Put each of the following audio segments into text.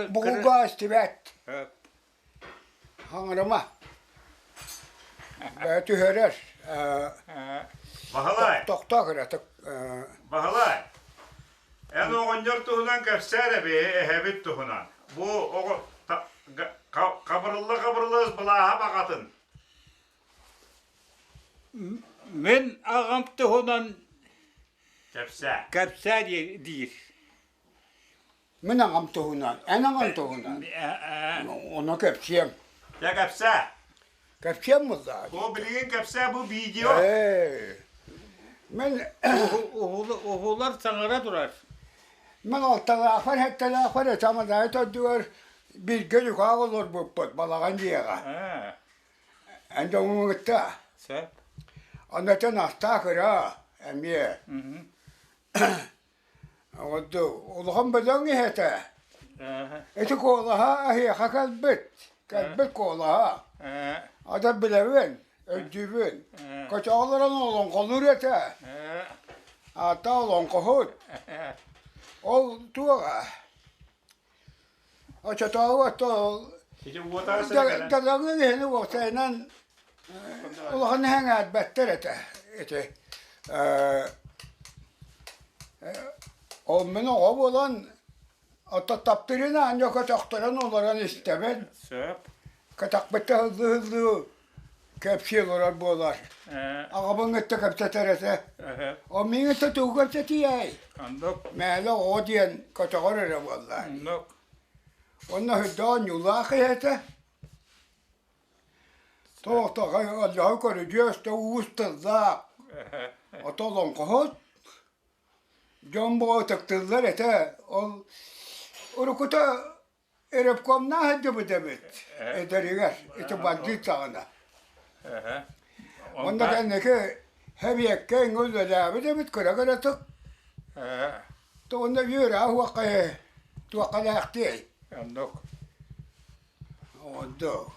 Бугулга истибэт. Хаҥырыма. Бэйэ түһэрэр. Баһылай. Тохтоо кыратык. Баһылай. Эн оҕонньор туһунан кэпсээ эрэ эһэбит туһунан. Бу оҕо хабырылла-хабырылла былааһа баҕатын. Мин аҕам туһунан Кэпсээ. Кэпсээ диир. Мин аҕам туһунан, эн аҕаҥ туһунан. Ону кэпсиэм. Дьэ кэпсээ. Кэпсиэм буоллаҕа. Бу билигин кэпсээ бу видео. Мин Уһулар саҥара турар. Мин алталаахпар, сэттэлээхпэр Этамадаайы төрдүгэр бииргэ дьукаах олорбуппут балаҕан дьиэҕэ. Эн дьоҥҥун кытта. Сөп. Оннотон астаах ыраа эмиэ. Улахан бөдөҥ иһэ этэ. Ити куолаһа эһиэхэ кэлбит, кэлбит куолаһа. Ата билэбин, өйдүүбүн. Көтөҕө олорон олоҥхолуур этэ. Аата олоҥхоһут. Ол туоҕа Оччотооҕу оттон дьадаҥы киһини уопсайынан улахан эҥээрбэттэр этэ ити ол мин оҕо буолан оттон таптыырын аанньа көтөхтөрөн олорон истэбин Сөп. Кэтэхпиттэ ыллыы-ыллыы кэпсии олорор буолар. Аҕабын кытта кэпсэтэр этэ. Ол миигин кытта тугу кэпсэтиэй? Оннук. Мээлэ оҕо диэн көтөҕөр эрэ буолла. Оннук. Онно сүрдээх оонньуулаах киһи этэ. Туох олдьоһу көрүдьүөс да уус тыллаах. Ото олоҥхоһут. Дьон бу ытыктыыллар этэ. Ол уруккута Ревкомнаах сылдьыбыт эбит эдэригэр, ити бандьыыт саҕана. Онно кэнники сэбиэккэ иҥэ үлэлээбит эбит кыра-кыратык. Онно үөрэ уохха туохха лээхтиэй. Оннук. Оннук.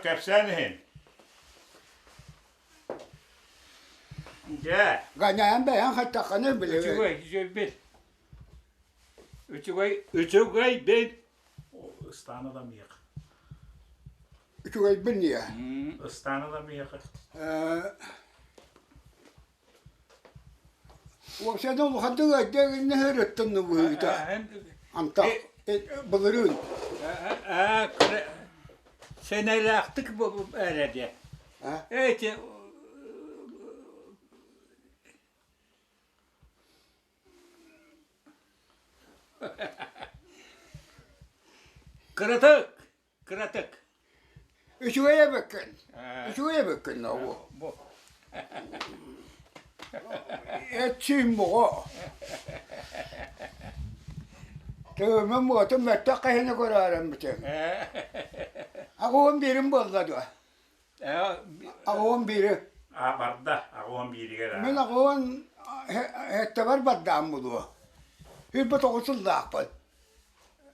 Кэпсээн иһин. Дьэ. Ганяйан бэйэҥ хаттаххына билигин. Үчүгэй, үчүгэйбит. Үчүгэй, үчүгэйбит. Ыстаан ыламыйах. Үчүгэйбин диэ. Ыстаан ыламыйах. Уопсайынан улаханнык өйдөөгүннэ өрөттөннө быһыыта. Антах былырыын. Сэнэлээхтик эрэ диэ. Эти Кыратык Кыратык. Үчүгэй эбиккин. Үчүгэй эбиккин ногу. Бу. Эт-сиин буҕа. Тыымым уотум мөттөх киһини көрөөрөм бүтүн. Аҕуһум биирим буолла дуо? Аҕуһум биири. А барда, аҕуһум бииригэр. Мин аҕуһун эттэбэр бардаам булуо. Хүрбэ тоҕус сыллаахпын.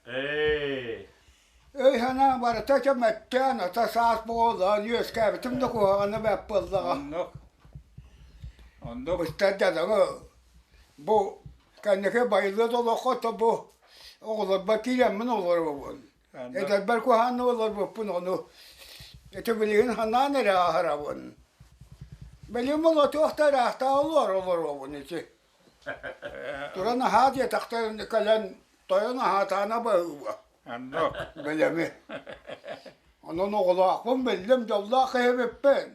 Ээ. Өй-санаа барыта чөмөттөөн, ата саас буолан үөскээбитим да куһаҕана бэрт буоллаҕа. Оннук. Оннук. Быстар дьадаҥы бу кэнники байылыат олоххо то бу оҕолорбор киирэммин олоробун. Эдэрбэр куһаҕаннык олорбуппун ону ити билигин санаан эрэ аһарабын. Билим олотуох да ыраахтааҕы олоор олоробун ити. Туран аһаа диэтэхтэрин кэлэн тойон аһаатаана баһыыба. Оннук. Бэлэми. Онон оҕолоохпун биллим, дьоллоох киһибиппин.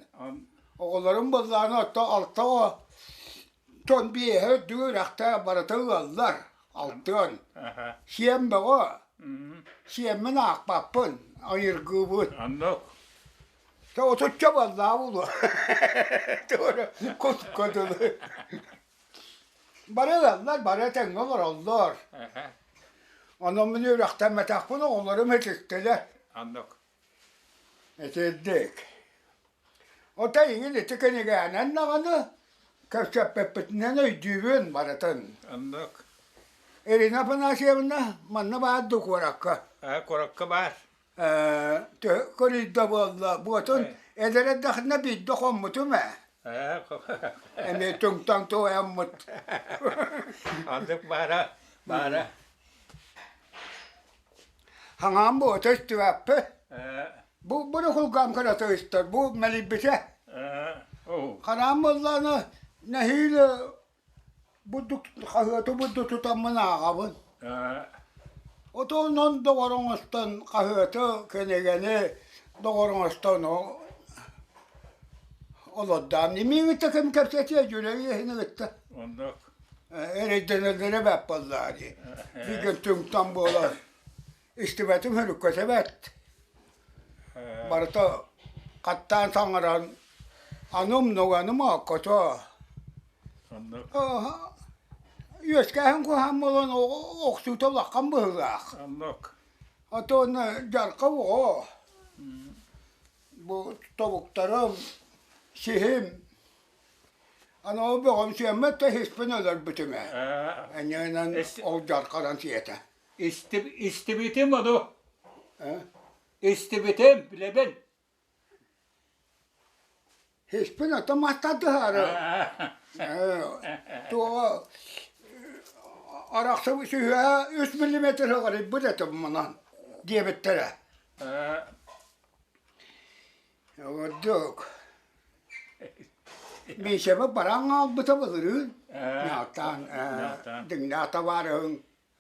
Оҕолорум быллааны отто алта оҕо тон биэһэ үрдүгү үрэхтээх барыта ыаллар алтыан. Сиэн бөҕө. Сиэммин аахпаппын, айыргыыбын. Оннук. Тэ отучча буоллаа буолуо. Туора кутка дылы. Бары ылаллар, бары этэҥҥэ олороллор. Онон мин үөрэхтэммэтэхпин оҕолорум этиттилэр. Оннук. Итирдик. Ота иҥин ити кинигээнэн даҕаны кэпсэппиппитинэн өйдүүбүн барытын. Оннук. Ирина Афанасьевна манна баар дуу куоракка? Ээ, куоракка баар. Ээ, көрүйдэ буолла. Буотун эдэр эрдэхинэ биирдэ хоммутум ээ. Эмиэ түҥ-таҥ туойаммыт. Оннук баара, баара. Хаҥаан буота истибэппи. Бу бу кулгаам кырата истэр, бу мэлийбитэ. Хараан буоллаҕына нэһиилэ бурдук хаһыаты бурдук тутаммын ааҕабын. Отонон доҕор оҥостон хаһыаты, кинигэни доҕор оҥостон олордоом. Миигиттэ ким кэпсэтиэ дьүлэй иһини кытта. Оннук. Эрэйдэнэллэрэ бэрт буоллаҕа дии. Бииргэ түҥтэн буолан истибэтим хөрүккэтэбэт. Барыта хаттаан саҥаран аны умнуганым ооккото. Оннук. Үөскээһин куһаҕан буолан охсуута улахан быһыылаах. Оннук. Отон дьарка оҕо бу тобуктарым, сиһим Аны ол бөҕөм сиэммэт да иһиспин өлөрбүтүм ээ. Энньэнэн ол дьарканан сиэтэ. Истибитим ону. Истибитим, билэбин. Иһиспин ото мастардыһаары. Туоҕа арахсыбыт сүһүөҕэ үс миллиметр ыҕырыйбыт этим мунан диэбиттэрэ. Ордук. Миисэбэ баран хаалбыта былырыын. Наатаан дьиҥнээх табаарыһыҥ.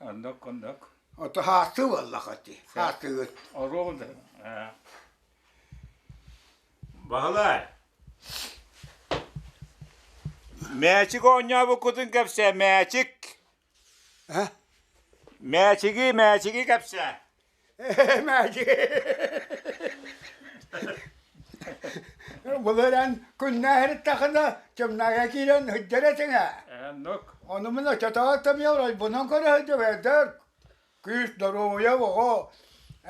Оннук, оннук. Ото хаастыы буоллаххыт дии. Хаастыыгыт. Оруол да. Баһылай. Мээчик оонньообуккутун кэпсээ, мээчик. Мээчиги, мээчиги кэпсээ. Мээчик. Былыран күннээһириттахына чымнааҕа киирэн сылдьар этиҥ ээ. Оннук. Ону мин оччотооҕу тэмиэр ойбунан көрө сылдьыбайдар. Күүс доруобуйа оҕо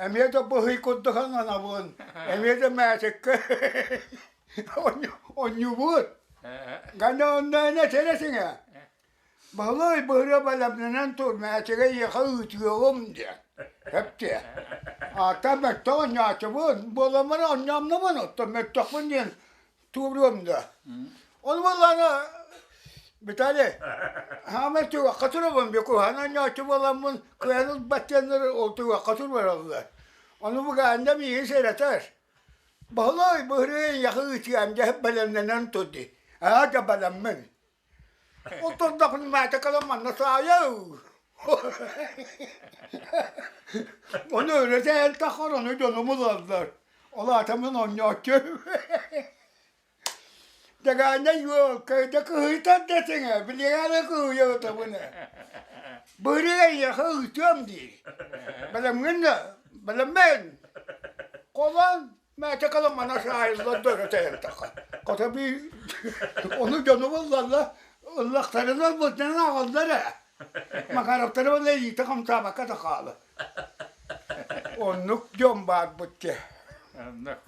эмиэ да быһый курдук аҥанабын, эмиэ да мээчиккэ онньуубут. Гана онно эн этэр этиҥ ээ. Баһылай быһыра бэлэмнэнэн тур, мээчигэ эйиэхэ ыытыаҕым диэн. Эптиэ. Аата мөттөх оонньооччубун, буоламмын оонньоомнобун, оттон мөттөхпүн диэн туоруом да. Ол буоллаҕына Виталий, хаамай тугахха турабын, куһаҕан оонньооччу буоламмын кыайан ылбат диэннэр ол тугахха турбараллар. Ону бугаанда миигин сэрэтэр. Баһылай быһыры эйиэхэ ыытыам дьэ бэлэмнэнэн тур дии. Аа да бэлэммин. Ол турдахпына маатыкалам манна саайа Ону өрөтөөн таххар ону дьонум ылаллар. Ол аата мин оонньооччу. Дэгээннэ юолка да кыһыйтар да этиҥэ, билиэҕэ кыһыйа ытабын ээ. Быһырыы эйиэхэ ыытыам диир. Бэлэмҥин да, бэлэммин. Холон Мээчэ мана саайыллар да өрөтөйөн таха. Хото би ону дьону буллалла ыллахтарына ылбытынан аҕаллар ээ. Макаровтары буолла илиитэ хамсаабакка да хаала. Оннук дьон баарбыт дьэ. Оннук.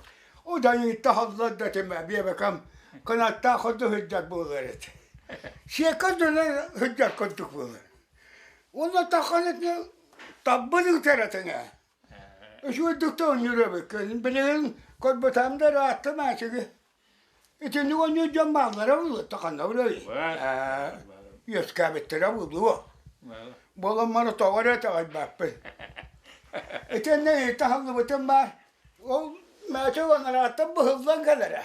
Удайыытта халлар да тимэ биэбэкэм кынаттаах курдук сылдьар буолар этэ. Сиэккэ дьоно сылдьар курдук буолар. Уонна таххан таббын ыытар этиҥ ээ. Үчүгэйдик да оонньуур эбиккин. Билигин көрбөтөм да ыраатта маачыгы. Итинник оонньуур дьон бааллара буолуо, ханна билэбий? Үөскээбиттэрэ буолуо. Буолан тоҕо эрэ итэҕэйбэппин. Итиннэ ыйыта аһыллыбытым баар. Ол маачык анарааттан быһыллан кэлэрэ.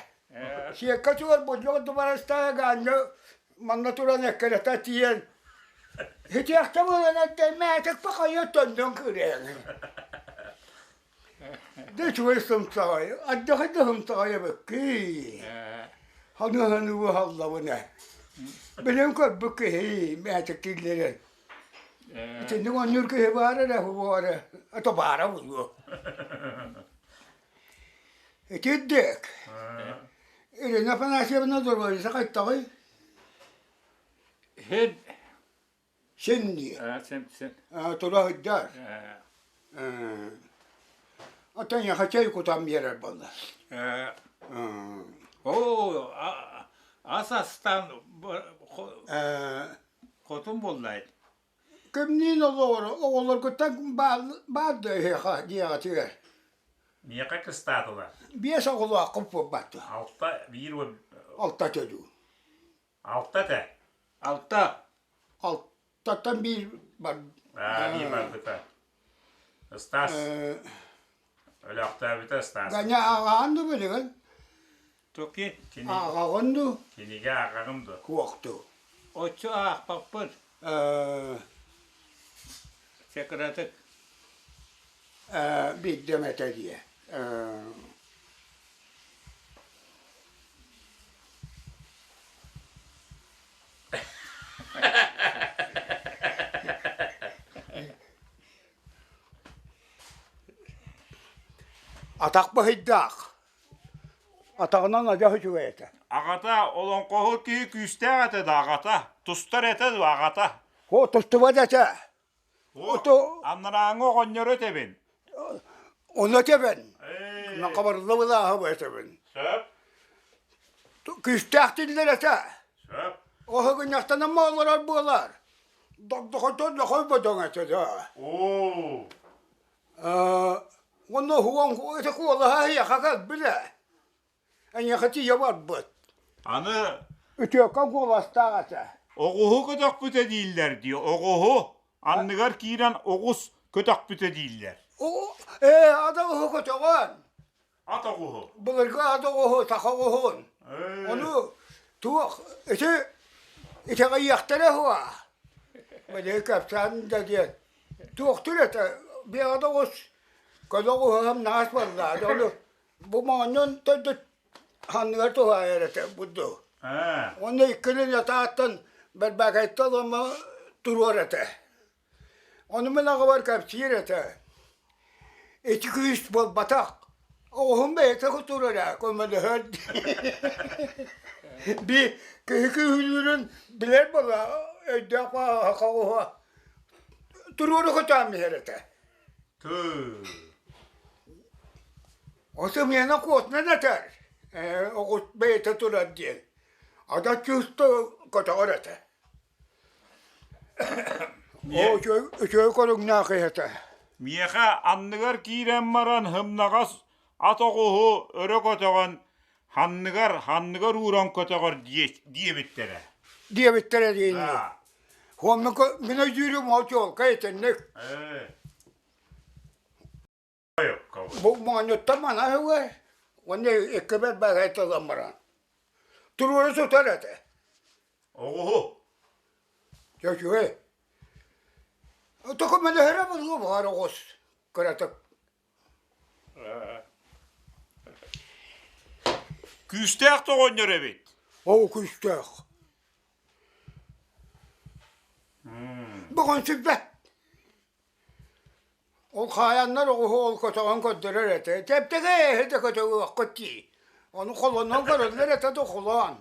Сиэккэ чугар болдьох дубарастаах гаанньа манна туран эккирэтэ тиийэн Итиэхтэ буолан эрдэ мээтэк пахайа төннөн кыырайан. Дэ үчүгэй сымсаҕай, ардахай да сымсаҕай эбиккий. Ханыһаныгы халлабын ээ. Билэн көрбүт киһи мээтэк киллэрэн. Итинник оонньуур киһи баар эрэ, бу эрэ, ото баара буолуо. Итирдик. Ирина Афанасьевна доруобуйата хайтаҕый? Һин. Син дии. Син, син. Тура сылдьар. Оттон эйиэхэ чэй кутан биэрэр буолла. Оо, ас астаан хотун буолла Кимниин олоҕор оҕолоргуттан баар да эһиэхэ дьиэҕитигэр? Миэхэ кыстаатылар. Биэс оҕолооххун буолбат дуо? Алта, биир уон. Алта этэ дуу. Алта этэ. Алта. Алтаттан биир бар. Аа, биир барбыта. Стас. Өлөөхтөөбүтэ Стас. Ганя ааҕаҕын дуу билигин? Туки. Ааҕаҕын дуу? Кинигэ ааҕаҕын дуу? Суох дуу. Оччо аахпаппын. Секретик. Биирдэм этэ дии. Атах быһыйдаах. Атаҕынан адьас үчүгэй этэ. Аҕата олоҥхоһут киһи күүстээх этэ да аҕата, тустар этэ да аҕата. О, тустубат этэ. Анарааҥҥы оҕонньору этэбин. Ону этэбин. Хабарылла былааһы этэбин. Сөп. Күүстээх тиллэр этэ. Сөп. Оһугунньахтанан олорор буолар. Дохотор дохой бодоҥ этэ да. Оо. Уонна уһуон ити куолаһа эһиэхэ кэлбилэ. Эйиэхэ тиийэ барбыт. Аны Үтүөккэ куоластаах этэ. Оҕуһу көтөхпүтэ дииллэр дии, оҕуһу. Анныгар киирэн оҕус көтөхпүтэ дииллэр. Ээ, ат оҕуһу көтөҕөн. Ат оҕуһу. Былыргы ат оҕуһу, саха оҕуһун. Ону туох ити итэҕэйиэхтэрэ уһуа. Били кэпсээн да диэн. Туохтур этэ, биэҕэ да оҕус көлө оҕуһу наас буолла. Ону Бу моонньун төрдүт ханныгар туһаайар этэ бурдук. Уонна иккилин ятааттан Бэрбээкэйтэн уонна туруор этэ. Ону мин аҕабар кэпсиир этэ. Ити күүс буолбатах. Оҕуһум бэйэтэ кутур эрэ көмөлөһөр Би киһи күүһүлүүрүн билэр буола өйдөөх оҕуһа туруору көтөөн иһэр этэ. Тыы. Осы миэнэ куотунан этэр, оҕус бэйэтэ турар диэн. Ада чувство көтөҕөр этэ. Оо, үчүгэй көрүҥнээх киһи этэ. Миэхэ анныгар киирэн баран һымнаҕас ат оҕуһу өрө көтөҕөн ханныгар ханныгар ууран көтөҕөр диэбиттэрэ. Диэбиттэрэ диинни. Уонна мин өйдүүрүм ол чуолкай итинник. Бу моонньуттан мана үһү уонна иккибэр баҕай тылан баран. Туруору сытар этэ. Оҕуһу. Дьэ үчүгэй. Токумэлэһэрэ булуо баҕар оҕус кыратык. Күүстээх тоҕонньор эбит. Оо күүстээх. Бүгүн сүппэт. Ол хаайаннар оҕуһу ол көтөҕөн көрдөрөр этэ. Тэптэгэ эһи да көтөҕүөххүт дии. Ону холонон көрөллөр этэ да холоон.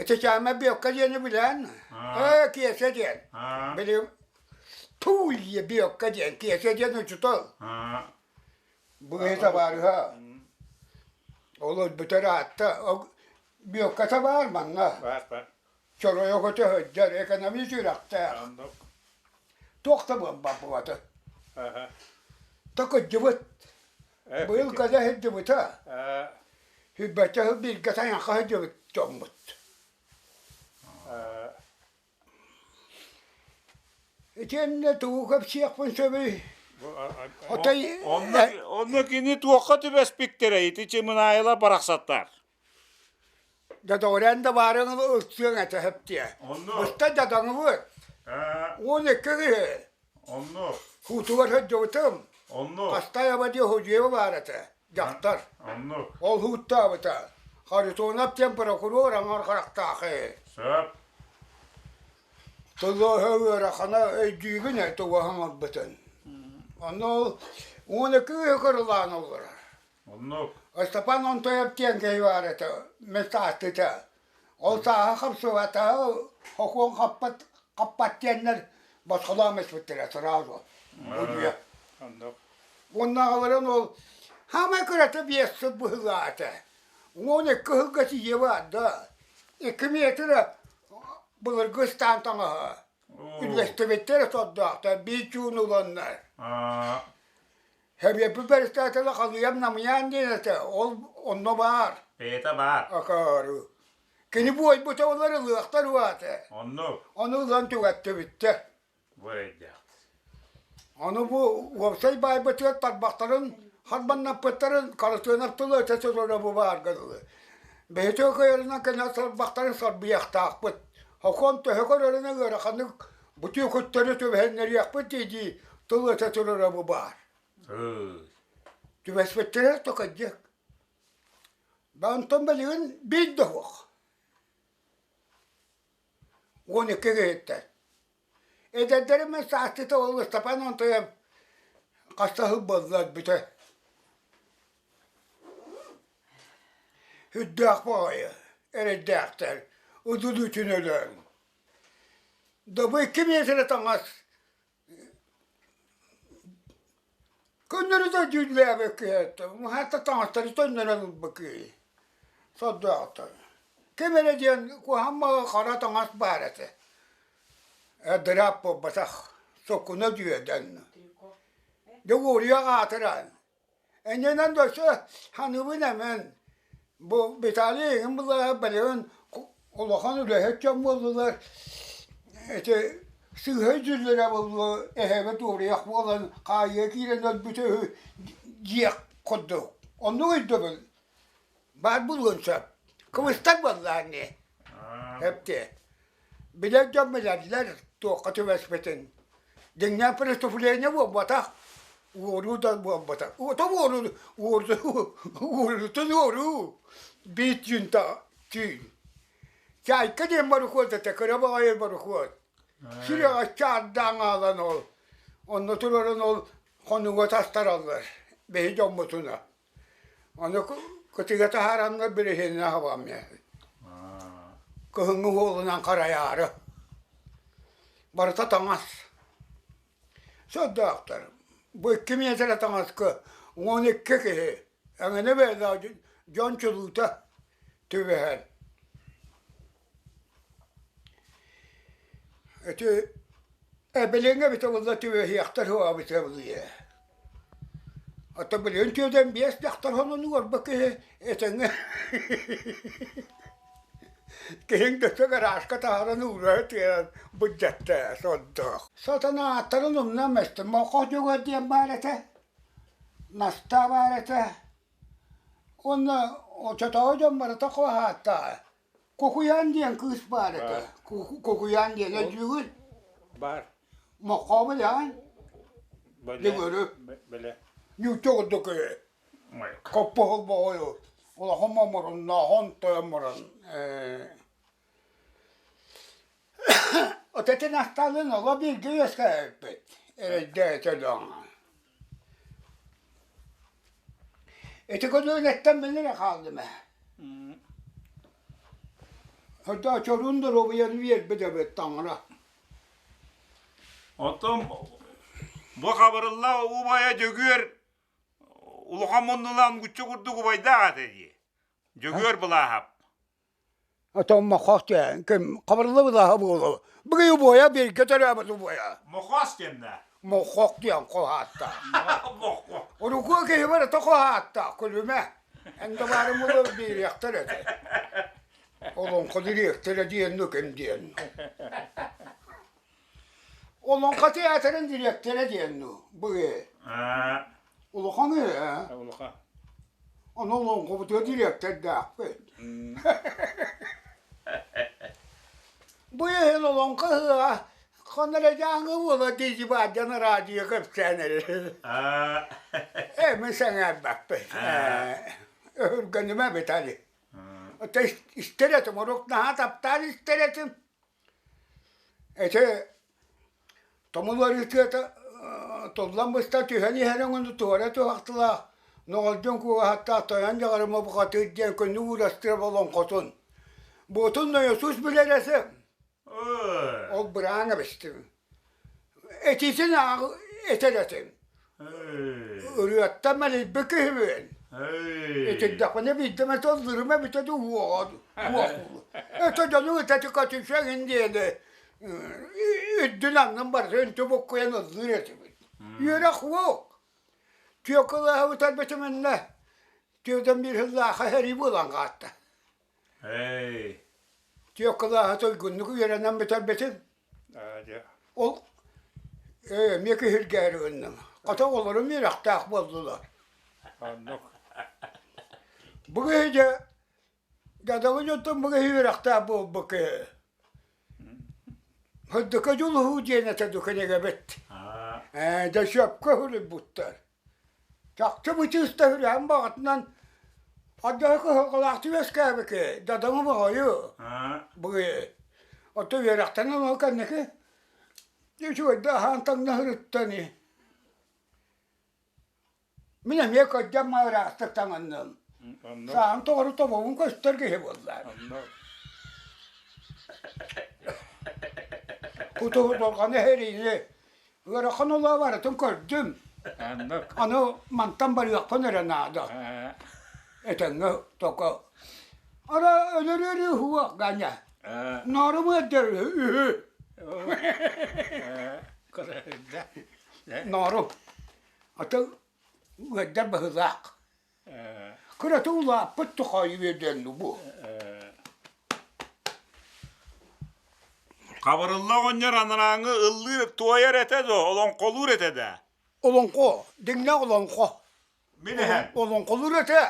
Ити чаама Биокка диэни билэн, ээ Киэсэ диэн. Били тууй Биокка диэн, Киэсэ диэн учутал. Быһыы табаарыһа. Ол өлбүтэр аатта Бүөккэтэ баар манна. Баар баар. Чоройо көтө сылдьар, экономист үөрэхтээх. Оннук. Туох да буолбат. Аха. Такыддьыбыт. Э, Быйыл кэлэ сылдьыбыта. Э, Сүүрбэччэ сыл бииргэ тайахха сылдьыбыт дьоммут. э, Итиэннэ тугу кэпсиэхпин сөбүй? Отой Онно, онно кини туохха түбэспиттэрэ ити Чымынаайыла барахсаттар. Дьадоҕурэн да баарын ылсыаҥ этэ сөптүө. Онно. Быста дьадаҥыбыт. 12 киһи. Онно. Хуутугар сылдьыбытым. Онно. Хастайаба диэ Худьуева баар этэ. Дьахтар. Онно. Ол хууттаабыта. Харитонов диэн прокурор аҥар харахтаах ээ. Сөп. Тыллааһа ыарахана өйдүүбүн ээ тугу хаҥалбытын. Онно ол 12 киһи кырылаан олорор. Оннук. Ыстапаан Онтоев диэн киһи баар этэ, мин саастыыта. Ол сааһа хапсыбата, хокуон хаппат, хаппат диэннэр босхолоон испиттэрэ сразу. Удьуйа. Оннук. Уоннааҕыларын ол хаамай кырата биэс сыл быһыылаах этэ. 12 сылга тиийэ барда. 2 метрэ былыргы ыстаан таҥаһа. Үллэстибиттэр сордоохтор, биир чуун ыланнар. Сэбиэппит председателэ Халыйам Намыйаан диэн этэ. Ол онно баар. Бэйэтэ баар. Акаары. Кини буойбута олор ылыахтар уаата. Оннук. Ону ылан түгэттибиттэ. Бу эрэйдээх. Ону бу уопсай баайбытыгар тарбахтарын харбаннаппыттарын Каратыанап тылы этэ сытара бу баарга дылы. Бэйэтэ кыайарынан кэнэ тарбахтарын сарбыйахтаахпыт. Хокуон төһө көрөрүнэн ыараханнык бу түөкүттэри түбэһиннэриэхпит дии-дии тыл этэ турара бу баар. Түбэспиттэрэ токайдык. Онтон билигин биир да суох. 12 киһиттэн. Эдэрдэрим саастыыта ол Ыстапаан Онтуйап хаста сыл буолла өлбүтэ. Үрдээх баҕайы, эрэйдээхтэр, удулуутун өлөөн. Добу 2 миэтэрэ таҥас Көннөрү да дьүүллээбэккэ хаата таҥастары төннөрөн ылбыккый сордоохтор. Ким эрэ диэн куһаҥ хара таҥас баар этэ. Дыраап буолбатах, сокуна дьүөдэн. Дьэ уоруйах аатыран. Энньэнэн да өссө саныыбын эмэн бу Виталий эҥин былааһа билигин улахан үлэһит дьон буоллулар ити сыыһа өйдүүллэрэ буолуо эһэбит уоруйах буолан хаайыыга киирэн өлбүтэ үһү диэх курдук оннук өйдөбүл баар буолуон сөп кыбыстар буоллаҕа ини эптиэ Билэр дьон билэллэр туохха түбэспитин. Дьиҥнээх преступление буолбатах, уоруу да буолбатах. Ото уоруу, уоруутун уоруу, биир түүн түүн. Чайка диэн борохуот этэ, кыра баҕайы борохуот. Сүрэҕэ чаардаан аалан ол, онно турарын ол хонууга тастараллар, биһи дьоммутуна. Ону кытыга таһаараннар бириһиэнинэ аһабам Кыһыҥҥы уолунан харайаары. Барыта таҥас. Сордоохтор. Бу 2 миэтэрэ таҥаска 12 киһи эҥинэ бэйэлээх дьон чулуута түбэһэн. Ити эбилиҥҥэ эбитэ буолла түбэһиэхтэр суоҕа былыйа. Ото билигин түөтэн биэс дьахтар сонун уорба киһи этэҥҥэ киһиҥ дөссө гаражка таһааран уура тыан былдьатта сордоох. Сатана ааттарын умнан эстим. Моххо дьугар диэн баар этэ, Настаа баар этэ. Уонна оччотооҕу дьон барыта хоһааттаа. Кукуйаан диэн кыыс баар этэ. Кукуйаан диэн өйдүүгүн? Баар. Моххоо билэҕин? Билэ. Дьөгүөрү. Билэ. Ньуучча курдук хоппоһул боҕойу улахан моруннааҕын тойон морон Отэтин астаалын оло бииргэ үөскээбиппит эрэйдээтэ дьоҥ. Ити көлүөнэттэн мин эрэ хааллым ээ. Хотя чорун доруобуйаны биэрбит эбит таҥара. Оттон бу Хабырылла убайа Дьөгүөр улахан муннулаах муччу курдук убайдаах этэ дии. Дьөгүөр Былааһап. Отон мохоос диэн ким Хабырылла Былааһа буолуо. Бүгүн убайа бииргэ төрөөбүт убайа. Мохоос диэн да? Моххох диэн хоһааттаах. Моххох. Урукку киһи барыта хоһааттаах, күлүмэ. Эн да баарым буолуо биэриэхтэр этэ. Олоҥхо дириэктэрэ диэн ким диэн. Олоҥхо театрын дириэктэрэ диэн быһыы. Улахан ээ. Улахан. Ону олоҥхобутугар дириэктэрдээхпит. Бу иһин олоҥхо ыһыаҕа ханна эрэ дьааҥы буола дии баадьан араадьыйа кэпсээн эрэр. Ээ мин сэҥээрбэппин. Өһүргэнимэ Виталий. Истэр этим, урут наһаа таптаан истэр этим. Ити тумул ыарыытыата туллан быстан түһэн иһэр өҥөнү туора туһахтылаах Ноҕолдьун куоһаттаах тойон дьаҕарыма бухатыыр диэн күннүк уурастыыр олоҥхотун. Буотун нойосуус билэр этэ. Ол быраан эбистим. Этиитин ааҕы этэр этим. Ырыаттан мэлийбит киһибин. Итирдэхпинэ биирдэ эмэ ыллырым эбитэ дуу уоҕа Это дьону ытаты көтүшэҥин диэни үрдүн аннын барытын үнтү буккуйан ыллыыр этибит. Үөрэх уох. Түөкүлэһэ утарбытым иннэ. Түөртэн биир сыллаахха сэрии буолан хаатта. Эй. Түөрт кылааһы туйгуннук үөрэнэн бүтэрбитим. Ол эмиэ киһиргээри гынным. Хата оҕолорум үөрэхтээх буоллулар. Оннук. Бу киһи дьэ дьадаҥы дьонтон бу киһи үөрэхтээх буолбут киһи. Сырдыкка дьулуһуу диэн этэ ду кинигэбит. Ээ, дьэ сөпкө суруйбуттар. Чахчы бычыыста үрэҕин баҕатынан ардыга кыһалҕалаахтык үөскээбики, дьадаҥы баҕайы быгы. Оттон үөрэхтэн ылан кэнники үчүгэйдик аһаан таҥна сырыттан Мин эмиэ кырдьан ыраастык таҥынным. Сааһым тоҕору тобоҕум көстөр киһи буолла. Кутуһутурҕаны эһэриини ыарахан олоо барытын көрдүм. Аны мантан барыахпын эрэ наада. Этэҥҥэ токо. Ара өлөрүөрү уһуох Ганя. Норум ыалдьар үһү. Норум. Ата ыалдьар быһыылаах. Кырата улааппыт тухайы үөдэнну бу. Хабырылла оҕонньор анарааҥҥы ыллыыр туойар этэ дуо, олоҥхолуур этэ да? Олоҥхо, дьиҥнээх олоҥхо. Мин эһэм. Олоҥхолуур этэ.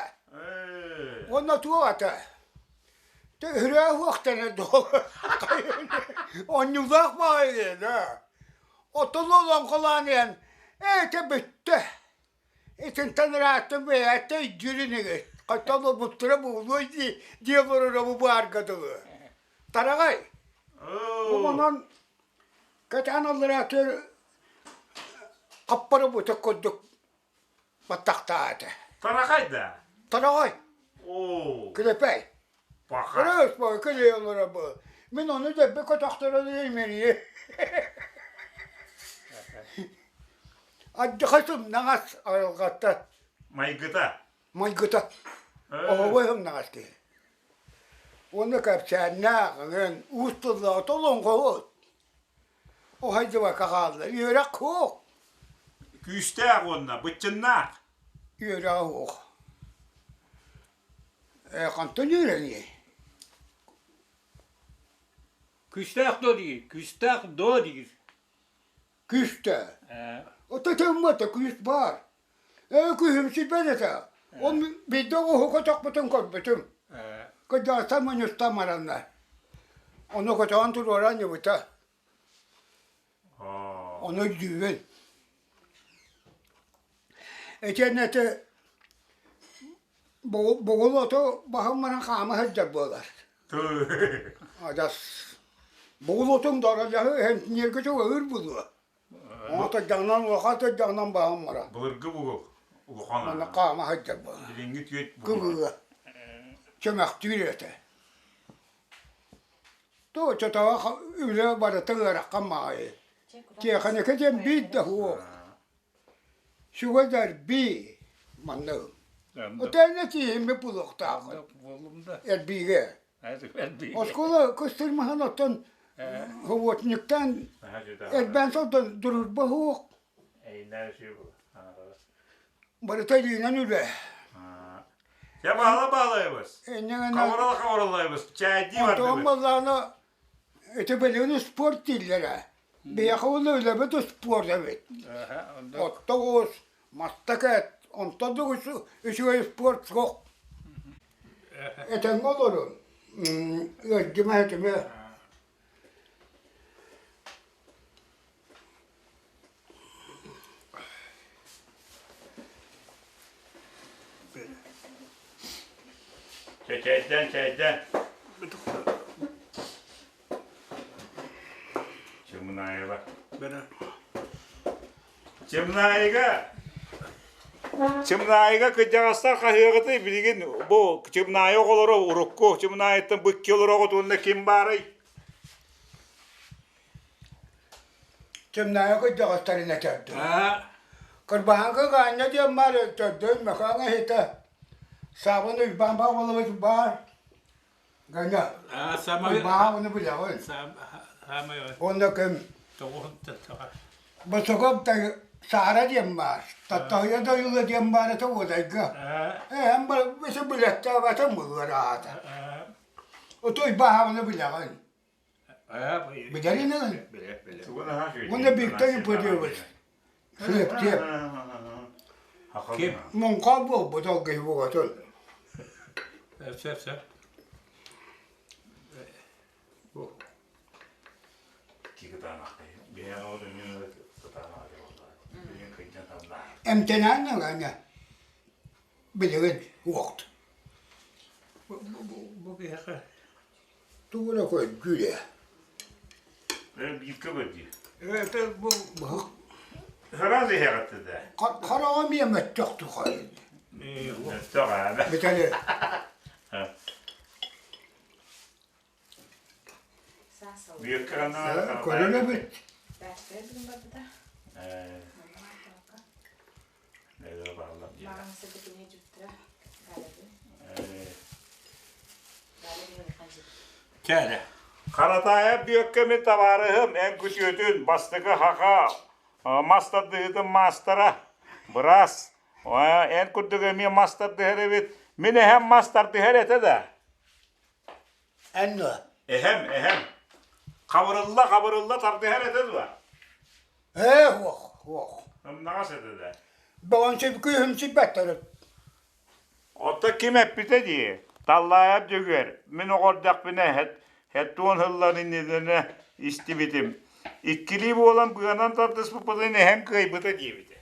Уонна туох этэ? Үһүрээ уохтанар дуо? Онньуулаах баҕайы да. Оттон олоҥхолоон иһэн, ээ, ити бүттэ. Итинтэн ырааттым бэйэттэ өйдүүр инигит. Хата олорбуттара буолуой дии дии олороро бу баарга дылы. Тараҕай. Бу онон кэтээн аллараатыр хаппара бутук курдук баттахтаата. Тараҕай да? Тараҕай. Оо. Килэпэй. Паха. Ырыс бу килиэ олоро бу. Мин ону дэбби көтөхтөрө имэрийэ. Аддьаха сымнаҕас айылҕата. Майгыта. Майгыта. Оһобой сымнаҕас киһи. Уонна кэпсээннээх, ыҥын, уус тыллаах толоҥхоһут. Уһайдыбакка хаалла. Үөрэх суох. Күүстээх уонна быччыннаах. Үөрэҕэ суох. Ээ, хантан үөрэниэй? Күүстээх дуо диир, күүстээх дуо диир. Күүстээх. Ото тыммата күүс баар. Ээ, күүһүм сирбэт этэ. Ол биирдэ оҕуһу көтөхпүтүн көрбүтүм. Кырдьаҕастар мунньустан бараннар. Ону көтөҕөн туруоран ньыбыта. Ону өйдүүбүн. Итиэннэ ити бугул оту баһын баран хаама сылдьар буолар. Адьас бугул отуҥ доролоһу иһэн чугаһыыр буолуо. Оҥо улахан тойдоҕунан баһын баран. Былыргы бугул улахан. Манна хаама сылдьар буолар. Билиҥҥи түөт Кыбыыга. Чөмөхтүүр этэ. Туочатаҕа үлэ барыта ыарахан маайы. Тиэхиньикэ диэн биир да суох. Сүгэ эрбии манна. Отельна тииһиммит булуохтааххын. Эрбиигэ. Оскуола көстөр маһын оттон хобуотунньуктаан эрбээн сылдан дурурба суох. Барыта илиинэн үлэ. Дьэ баала баалайбыз. Инньэ Хабырала хабыралайбыз. Чээдии Онтон бардыбыт. баллаана ити билигин спорт дииллэрэ. Биһиэхэ уонна үлэбит спорт эбит. Оттоҕус, мастакет, онтон да үчүгэй спорт суох. Этэҥҥэ олорун. Ыалдьыма этимэ. Чэйдэн, чэйдэн. Чымнаева. Чымнаайыга Чымнаайыга кырдьаҕастар хаһыаҕытый билигин бу Чымнаайы оҕолоро урукку Чымнаайыттан быкки олороҕут уонна ким баарый? Чымнаайы кырдьаҕастарын этэрдим. Кырбаһаҥка Гаанньа диэн баар төрдүн Мэхэҥ эһитэ Саабын Уйбаан Павлович баар Ганя Уйбаан ону билэҕин. Уонна ким Босокоп да. Саара диэн баар, Таттаһыйа Дайыла диэн баар этэ Уодайга. Ээ, эн бары билэттээбэтим буолуор аата. Отой баһаабыны билэҕин. Билэрин Уонна Виктор Ипатьевич Сыаптиэп Ким? Муҥха буолбут ол киһи буолатын. Сөп, сөп. Эмтэнэн ылаҥа билигин уохт. Бу киһиэхэ Тугу эрэ көрдүүр ээ. Бииргэ көрдүүр. Это бу быһык. Сразу иһэҕиттэ да. Хараҕа эмиэ мөттөх тухай. Мөттөх аа. Бүтэле. Көрөн эбит. Чээрэ. Харатаайап Бүөккэ мин табаарыһым, эн күтүөтүн, бастакы хаха, мас тардыһыытын маастара, быраас. Эн курдук эмиэ мас тардыһар эбит. Мин эһэм мас тардыһар этэ да. Эн дуо? Эһэм, эһэм. Хабырылла, хабырылла тардыһар этэ дуо? Ээ, суох, суох. Ымнаҕас этэ да. Бөҕөн күүһүм сиппэттэр. Оттон ким эппитэ дии, Таллаайап Дьөгүөр, мин оҕо эрдэхпинэ хэттуон сыллар иннилэринэ истибитим. Иккилии буолан быанан тардыспыппытын эһэм кыайбыта диэбитэ.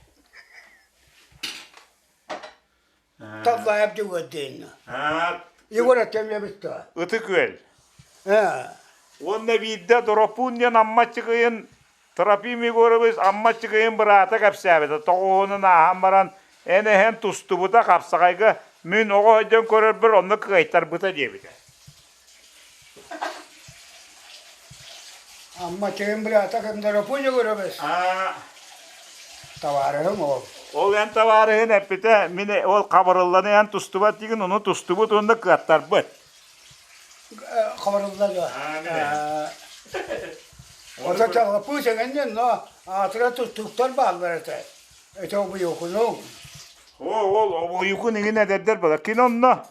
Таллаайап Дьөгүөр диэн. Егор Артемьевич дуо? Ытык Күөл. Уонна биирдэ Доропуун диэн Амма Аччыгыйын Трофим Егорович Амма Аччыгыйын быраата кэпсээбитэ. Тоҕуһунун ааһан баран эн эһэн тустубута хапсаҕайга мин оҕо сылдьан көрөрбөр онно кыайтарбыта диэбитэ. Амма Аччыгыйын быраата ким Доропуун Егорович? Табаарыһым ол. Ол эн табаарыһын эппитэ мин ол хабырылланы эн тустубат диигин ону тустубут уонна кыаттарбыт. Хабырылла дуо? Ото чаллаппыы сэҥэннин, но аатыра тустууктар бааллар этэ. Ити обуйукунуҥ. Ол ол обуйукун иҥин эдэрдэр буолар. Кини онно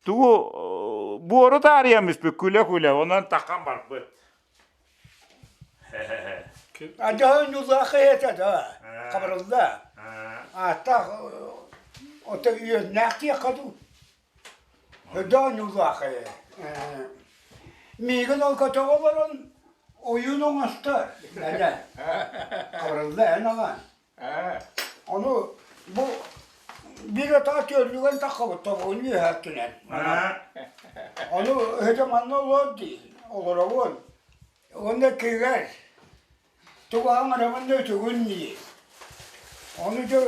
тугу буору таарыйан бүспүт күлэ-күлэ онон тахан барбыт. Адьаһын ньулаах этэ да, хабырылла. Ааттаах ото үөннээх диэххэ дуу. Өдөө ньулаах Миигин ол көтөҕө олорон ойуун оҥостор. Эне. Хабырылла эн аҕан. Ону бу биир атаҕа түөрдүгэн таххабыт тобугун үөһээттинэн. Ону өһөтө манна олор дии, олоробун. Уонна кыыгар тугу аҥарабын да үтүгүн дии. Ону дьэ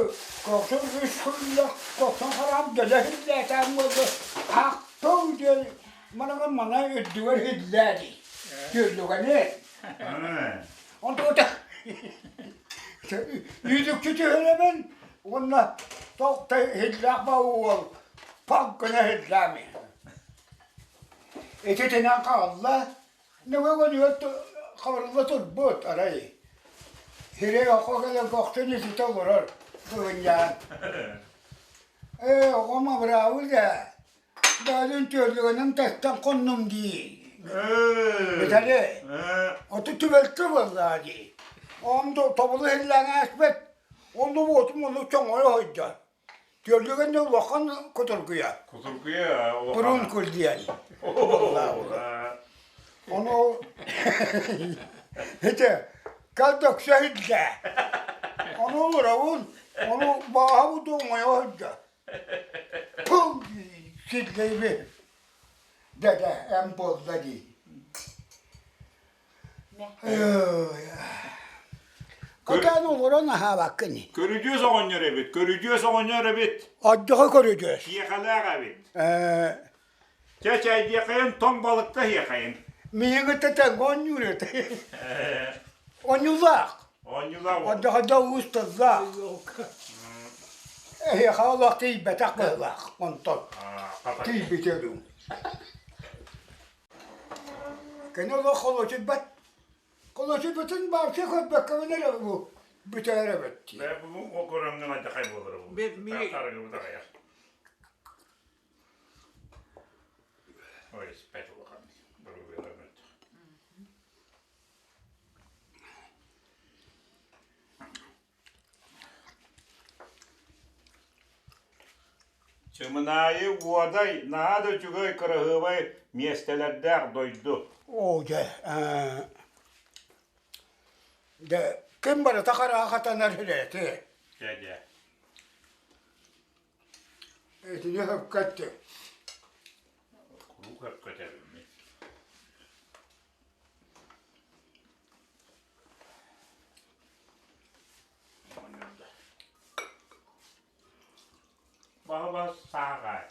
көхсүн үс күннэх көхсүн хараам дьөлө иһиллээтээн буолла аахтыл диэн манаҕын мана үрдүгэр иһиллээ дии. Түөрдүгэни. Онтугута Үүтүкчү түһэрэбин уонна тоқ да иһиллээх ба уол пак гына иһиллээми. Ититинэн хаалла Нөгөө күнүгэр хабырылла турбут арай. Сирэй окко кэлэн көхсүн ититэ олорор кыһынньаан. Ээ, оҕом абыраабыт ээ. Бэйэтин түөллүгүнэн тэстэн хоннум дии. Бүтэлэ. Оту түбэлтэ буоллаа дии. Оҕом тобулу иһиллээн ааспыт. Онно уотум ону чоҥойо сылдьар. Түөллүгэн да улахан кутургуйа. Кутургуйа улахан. Бурункул диэн. Ону ити калдокса иһиллэ. Ону олоробун, ону бааһа буду оҥойо сылдьар. Пыл силлэйби. Дэ-дэ, эн буолла дии. Хотон олорон аһаабаккын. Көрүдьүөс оҕонньор эбит, көрүдьүөс оҕонньор эбит. Оддоҕо көрүдьүөс. Киэхэлээх эбит. Чэ, чэйдиэхэйин, тоҥ балыкта иһиэхэйин. Миигин тэҥ оонньуур этэ. Оонньуулаах. Оонньуулаах. Оддоҕо да уус тыллаах. Эһиэхэ олох тиийбэтэх быһыылаах онтон. Тиийбитэ дуу. Кини олох холуочуйбат. Холуочуйбутун вообще көрбөккөбүн эрэ бу. Бүтээр эбит дии. Бээ бүгүн көрөҥҥө алдьархай буолара бу. Тахсарыгыбыт аҕыйах. Ой, испэт улахан. Доруобуйалар мөлтөх. Чымынаайы Уодай наһаа да үчүгэй кыраһыабай миэстэлэрдээх дойду. Оо дьэ, дьэ ким барыта хараҕа хатанар үлэти. Дьэ дьэ. Итини сөпкө эттиҥ. Куруук сөпкө этэбин мин. Баһа сааҕай.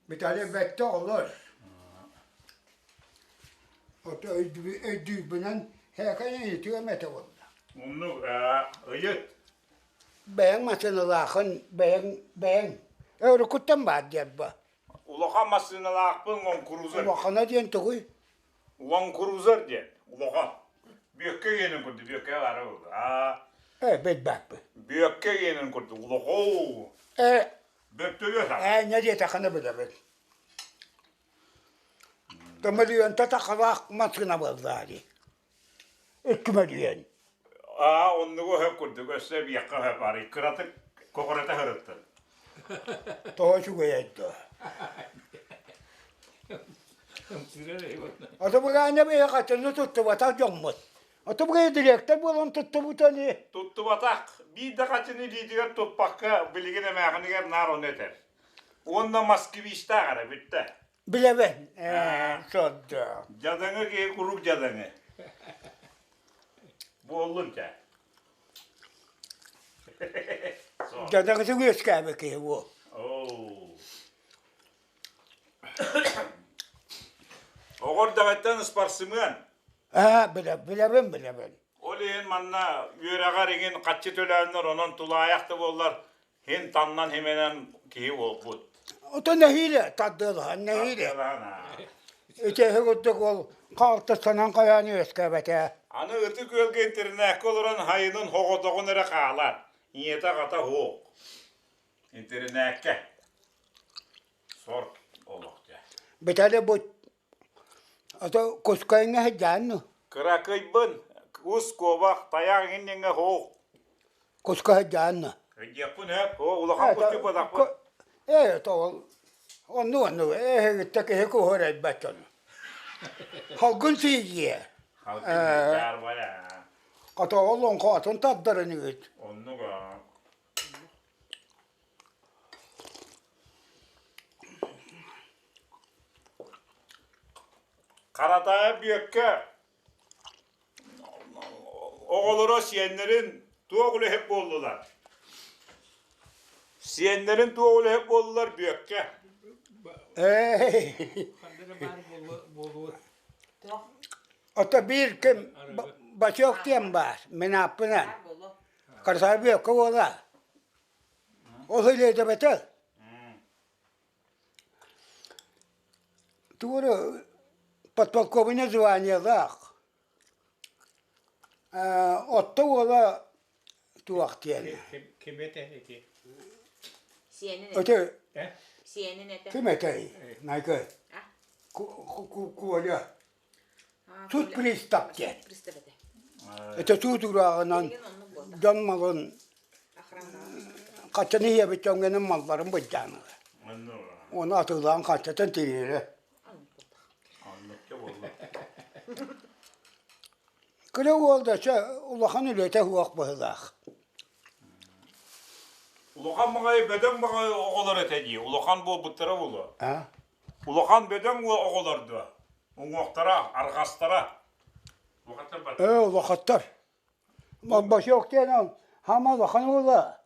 Виталий бэттэ олор. Ото өйдүүрбүнэн һээкэй ыйытыам этэ буолла. Оннук ыйыт. Бэйэҥ массыыналаахын, бэйэҥ бэйэҥ өрүкүттэн баар диэн ба. Улахан массыыналаахпын Лоҥкурузер. Улахана диэн тугуй? Лоҥкурузер диэн улахан. Бүөккэ гиэнин курдук, Бүөккэ баара буолла. Аа. Э, билбэппин. Бүөккэ гиэнин курдук улахоо. Э. Бөртөлүөт аа. Ээ, не диэтэххинэ билэбин. Көмөлүйүөнтэ тахалаах массыына буоллаа дии. Икки мөлүйүөн. Аа, оннугу өһөп курдук, өссө биэххэ өһөп арый кыратык көҕүрэтэ сырыттын. Тоҕо үчүгэй дуо? Ото быгаанньа бэйэ хатыны туттубатах дьоммут. Ото быгай директор буолан туттубута ини. Туттубатах, биир да хачыны илиитигэр туппакка билигин эмээхинигэр наар ону этэр. Уонна москвичтаах эрэ бүттэ. Билэбин, ээ, сордоох. Дьадаҥы киһи куруук дьадаҥы. Буоллун чэ. Дьадаҥытык үөскээбит киһи буол. Оо. Оҕор даҕаттан ыспарсымыан. Аа, билэбин, билэбин. Ол иһин манна үөрэҕэр иҥин хаччы төлөөннөр, онон тулаайах да буоллар, Һин таннан химэнэн киһи буолбут. Ото нэһиилэ тардыалаһан нэһиилэ. Ити курдук ол хаалтыстанан хайаан үөскээбэтэ. Аны Ытык Күөлгэ интэринээккэ олорон хайынын хоҕотоҕун эрэ хаалар. Ийэтэ аҕата суох. Интэринээккэ. Сорт олох дьэ. Битали бу ото кускайҥа сылдьаан ну. Кыракыйбын кус куобах тайах иҥин суох. Куска сылдьаан ну. Өйдүөхпүн сөп. Оо улахан кустук буолахпын. Ээ тоҕол онну онну эһигиттэ киһи куһурайбат дьону. Халгын сиийиэ. Халгын сиийиэ. Хата ол оҥхоотун тардарын үгүт. Оннук аа. Харатаайап Бүөккэ оҕолоро сиэннэрин туох үлэһит буоллулар? Сиэннэрин туох үлэһит буоллулар Бүөккэ? Ото биир ким бачок диэн баар, мин ааппынан. Карсаар Бүөккэ уола. Ол илиэдэбэтэ. Тугу эрэ подполковник званиелаах. Отто уола туох диэн. Ким этэ ити? Сиэнин Ити Сиэнин этэ. Ким этэй? Найкы. Коля. Суд пристав диэн. Пристав этэ. Ити суут урааҕынан дьон малын хаччаны ийэбит дьоҥҥо малларын былдьаан ылар. Ону атыылаан хаччатын тириэрэ. Кыра уол да чэ улахан үлэтэ суох быһыылаах. Улахан баҕайы бөдөҥ баҕайы оҕолор этэ дии. Улахан буолбуттара буолуо. Улахан бөдөҥ оҕолор дуо? Уҥуохтара, арҕастара. Ээ, улахаттар. Босёк диэн ол хаама улахан уола.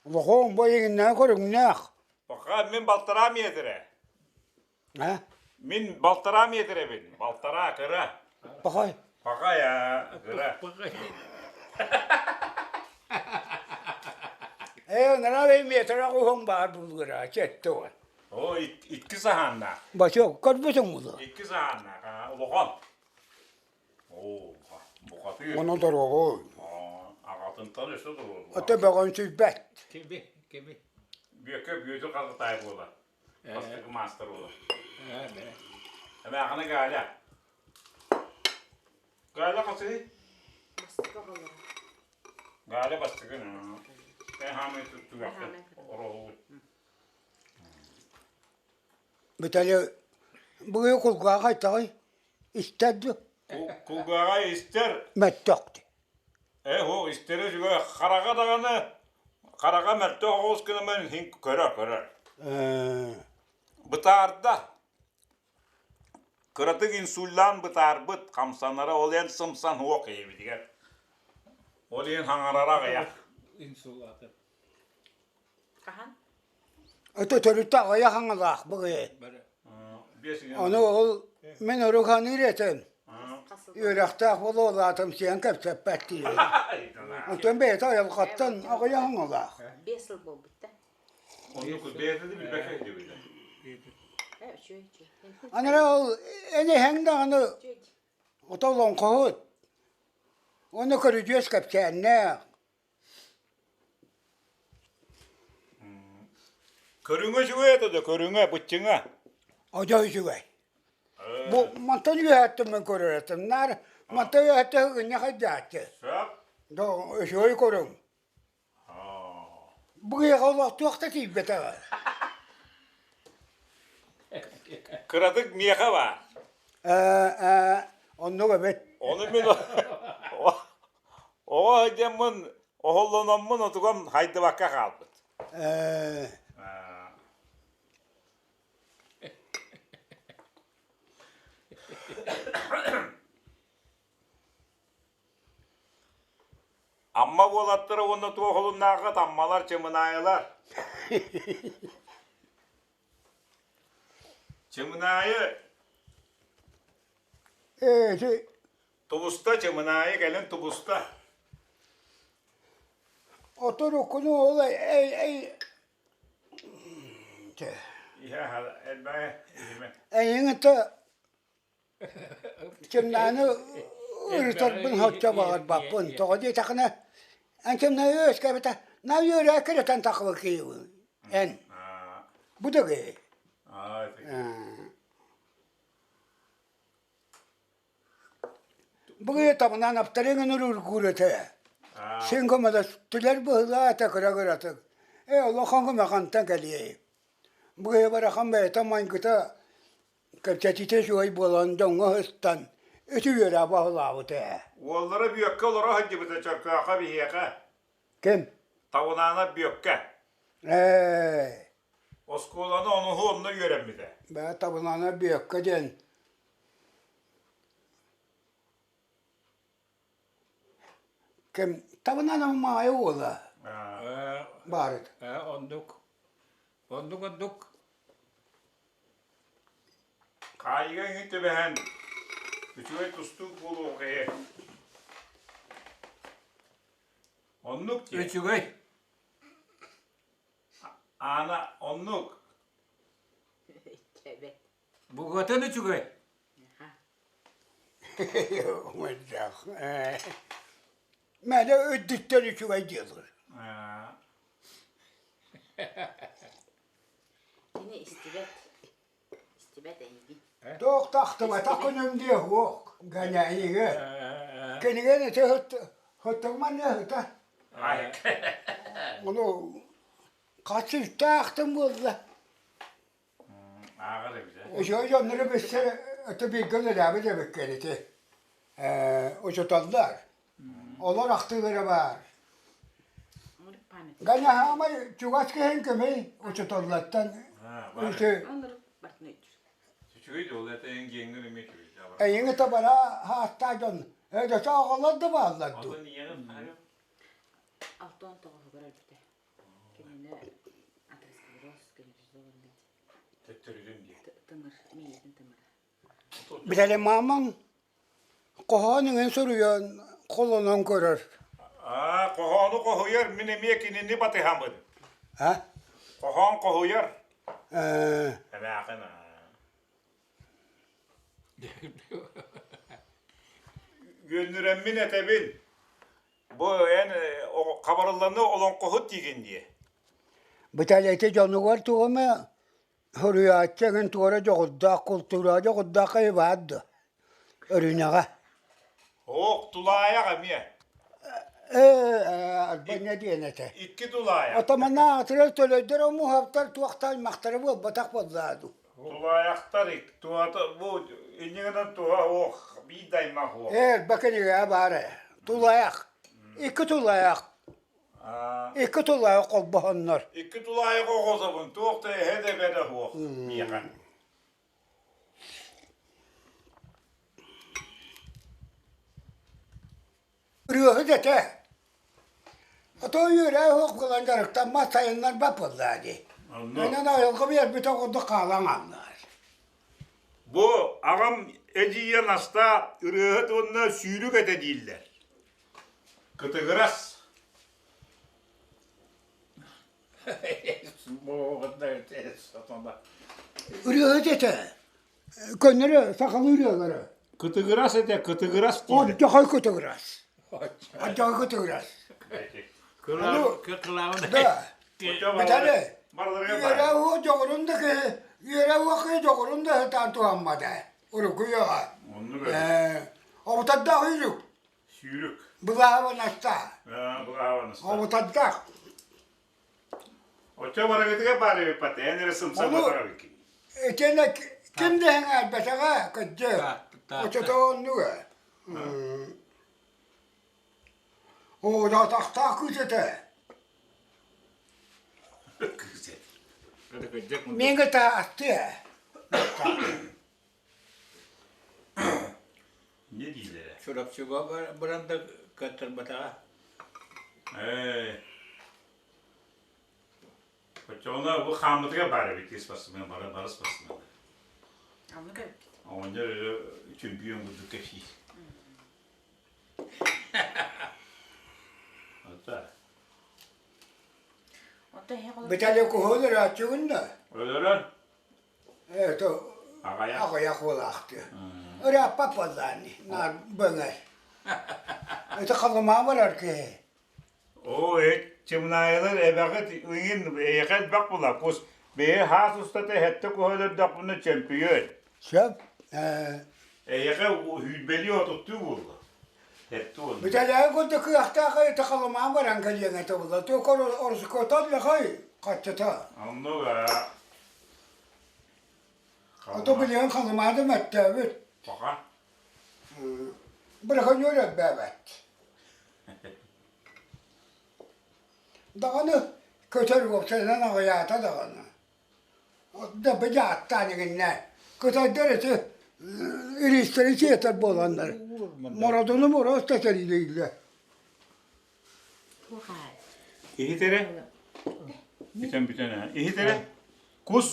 Улахан бу эйигиннээх көрүҥнээх. Пока мин балтараа метрэ. А? Мин балтараа метрэбин. Балтараа кыра. Пахай. Пахай а, кыра. Ээ, нара метрэ уһун баар булгура, четте уон. Оо, икки саһааннаах. Бачок, көрбөтүҥ буолуо. Икки саһааннаах, улахан. Оо, бухатыыр. Ону доруобуй. Аҕатынтан өссө доруобуй. Ото бөҕөн сүлбэт. Кими, кими? Бүөккэ Бүөтүр Хататай буолар. Бастакы маастар буолар. Эмээххинэ Галя. Галя хасыһый? Бастакы оҕолоро. Галя бастакы. Эн хаамай түгэххин ороһугут. Виталий, бүгүн кулгааҕа айтаҕый? Истэр дуо? Кулгааҕа истэр. Мөлтөх Ээ, һуох истэрэ үчүгэй. Хараҕа даҕаны, хараҕа мөлтөх оҕус гынан иһин көрөр, көрөр. Бытаарда. Кыратык инсуллаан бытаарбыт, хамсанара ол эн сымсан һуох киһибитигэр. Ол иһин хаҥарара аҕыйах. Инсуллаата. Хаһан? Ото төрүттэ аҕыйах аҥалаах быгыы. Ону ол мин уруканыыр этим. Үөрэхтээх буолуолаатым сиэн кэпсэппэт диир. Онтон бэйэтэ айылҕаттан аҕыйах аҥалаах. Биэс сыл буолбут да. Оннук бэйэтэ да билбэккэ сылдьыбыта. Үчүгэй үчүгэй. Анара ол эн эһэҥ даҕаны ото олоҥхоһут. Уонна көрүдьүөс кэпсээннээх. Көрүҥэ үчүгэй этэ да, көрүҥэ, быччыҥа. Одьо үчүгэй. Бу мантан үөһэттэн мин көрөр этим. Наар мантан үөһэттэн ыгынньах айдааччы. Сөп. До үчүгэй көрүҥ. Бу киһиэхэ олох туох да тиийбэтэҕэ. Кыратык миэхэ баар. Ээ, оннук эбит. Ону мин Оҕо сылдьаммын оһоллономмун отугам хайдыбакка хаалбыт. Ээ. Амма уолаттара уонна туох олуннааххыт Аммалар, Чымынаайылар. Чымынаайы Ээ, ити Тубуста Чымынаайы кэлин тубуста. Оторуккуну ол эй эй Элбэҕи иһимэ. Эйиҥ это Чымнааны ырытарбын соччо баҕарбаппын. Тоҕо диэтэххинэ, эн чымнаайы үөскээбитэ, на үөрээ кирэтэн тахлыкыыбын. Эн. Бу да киһи. Быгыйа табынан аптарыҥын уруургуур этэ. Син көмөлөстүлэр быһыылаах этэ кыра-кыратык. Ээ, улахан көмө хантан кэлиэй. Быгыйа барахан бэйэтэ майгыта кэпсэтиитэ үчүгэй буолан дьоҥҥо сыстан үтү үөрэ баһылаабыт ээ. Уоллара Бүөккэ олоро сылдьыбыта Чөркөөххө биһиэхэ. Ким? Табынаанап Бүөккэ. Ээ. Оскуоланы онуһу онно үөрэммитэ. Бээ Табынаанап Бүөккэ диэн Ким Табынаанап Маайа уола баар этэ. Ээ, оннук. Оннук оннук. Хаайыыга иҥин түбэһэн үчүгэй тустуук буолуох киһи. Оннук дии. Үчүгэй. Аана оннук. Өйдөөбөт. Бугатын үчүгэй. Мөлтөх. Мэлэ үрдүттэн үчүгэй диэлэр. Кини истибэт. Истибэт эйигин. Туох тахтыбатах күнүм диэ суох Ганяйыга. Кинигэни ити хыттыгман ыһыта. Ону хаччыктаахтым буолла. Ааҕар эбит ээ. Үчүгэй дьоннору билсэр ити бииргэ үлэлээбит эбиккин ити. Ээ, учууталлар. Олор ахтыылара баар. Ганя хаамай чугас киһиҥ кимий учууталлартан ити Үчүгэй да ол это эн геҥҥэр эмиэ үчүгэй. Эйиҥи табара хааттаа дьон өйдөтө оҕолор да бааллар дуу. Атын ийэҕин хаһыам. Алтан тоҕоһугар өлбүтэ. Кинини атеросклероз генерализованный Төттөрүтүн дии. тымыр, миитин тымыра. Билэрим маамаҥ хоһоон иҥин суруйан холонон көрөр. Аа, хоһоону хоһуйар, мин эмиэ кинини батыһамын. А? Хоһоон хоһуйар. Эмээхин Үөннүрэммин этэбин. Бу эн хабарылланы олоҥхоһут диигин дии. Быталети дьонугар тугу эмэ суруйааччы эҥин туора дьоҕурдаах, култуураҕа дьоҕурдаах киһи баар дуо? Өрүнэҕэ. Ох, тулаайах эмиэ. Ээ, Арбанньа диэн этэ. Икки тулаайах. Отоманаатырар төлөйдөр омуһаптар туохта аймахтара буолбатах буоллаа дуу. Тулаайахтар туһата бу иннигинэн туһа ох биир да аймах уох. Ээ, бакинига баар ээ. Тулаайах. Икки тулаайах. Икки тулаайах холбоһоннор. Икки тулаайах оҕособун туох да эһэ да эбэ да суох миэхэ. Ырыаһыт этэ. А то үөрээ суох буолан дьарыктаммат сайыннарбат буоллаа дии. Онон айылҕа биэрбитэ курдук хаалан хааллар. Бу аҕам эдьиийэ Настаа ырыаһыт уонна сүүрүк этэ дииллэр. Кытыгырас. Ырыаһыт этэ. Көннөрү сахалыы ырыалары. Кытыгырас этэ, кытыгырас дииллэр. Оддьохой кытыгырас. Оддьохой кытыгырас. Да. Бэтэрэ. Үөрэ уо дьоҕурун да киһи, үөрэ уо киһи дьоҕурун да сатаан туһаммата. Урукку үйэҕэ. Обутардаах үүрүк. Сүүрүк. Былаабанаста. Былаабанаста. Обутардаах. Оччо барыгытыгар баар эбиппат, эн эрэ сымса батар эбиккин. Итиэннэ ким да эҥээрбэтэҕэ, кырдьык. Оччото оннуга. Оодоотохтоох кыыс этэ. Кыыс этэ. Мин кытта астыа. Не дииллэрэ? Чурапчыга баран да кыаттарбатаҕа. Ээ. Оччоҕуна бу хааммытыгар баар эбит спортсмен, бары бары спортсмен. Оннук эбит. Оҕонньор өрө чөмпүйүөн курдук кэпсиир. Ата. Онтон эһиэхэ Виталий куһун өлөөччүгүн да? Өлөрөн. Это аҕыйах буолаахтыы. Ырааппат буоллаани, наар бөҥөр. Это халымаа барар киһи. Оо, чымнаайылар эбэҕит ыйын эйиэхэ элбэх була. Кус бэйэ хаас устата эһэттэ куһа өлөрдөхпүнэ чөмпүйүөн. Сөп. Эйиэхэ сүүрбэлии отуттуу буолла. Эттэ уонна. Бүтэлээһин курдук кыахтаах это халымаан баран кэлиэҥ этэ буолла. Туох орускуотан лахай хаччата. Оннук Ото билигин халымаады мөттөөбүт. Пока. Быраханьор элбээбэт. Даҕаны көтөр уопсайынан аҕыйаата даҕаны. Да быдьааттаан иҥиннэ. Кытайдар ити ириистэри сиэтэр буоланнар. Мородуну мороз да сэриилииллэр. Иһит эрэ. Бүтэн бүтэн ээ. Иһит эрэ. Кус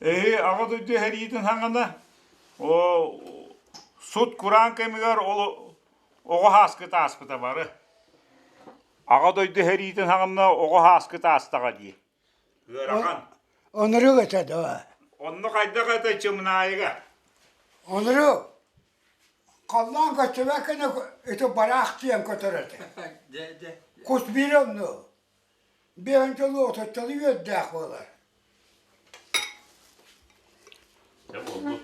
эһи аҕа дойду эһэриитин хаҥана о сут кураан кэмигэр ол оҕо һааскыта ааспыта бары. Аҕа дойду эһэриитин хаҥана оҕо һааскыта аастаҕа дии. Ыарахан. Онурук этэ дуо? Онно хайдах этэ Чымнаайыга? Онурук халлаан көстүбэккэ ити бараах диэн көтөр этэ. Кус биир онну. Биэһинчэлии отуччалыы үөрдээх буолар. Дьэ буолбут.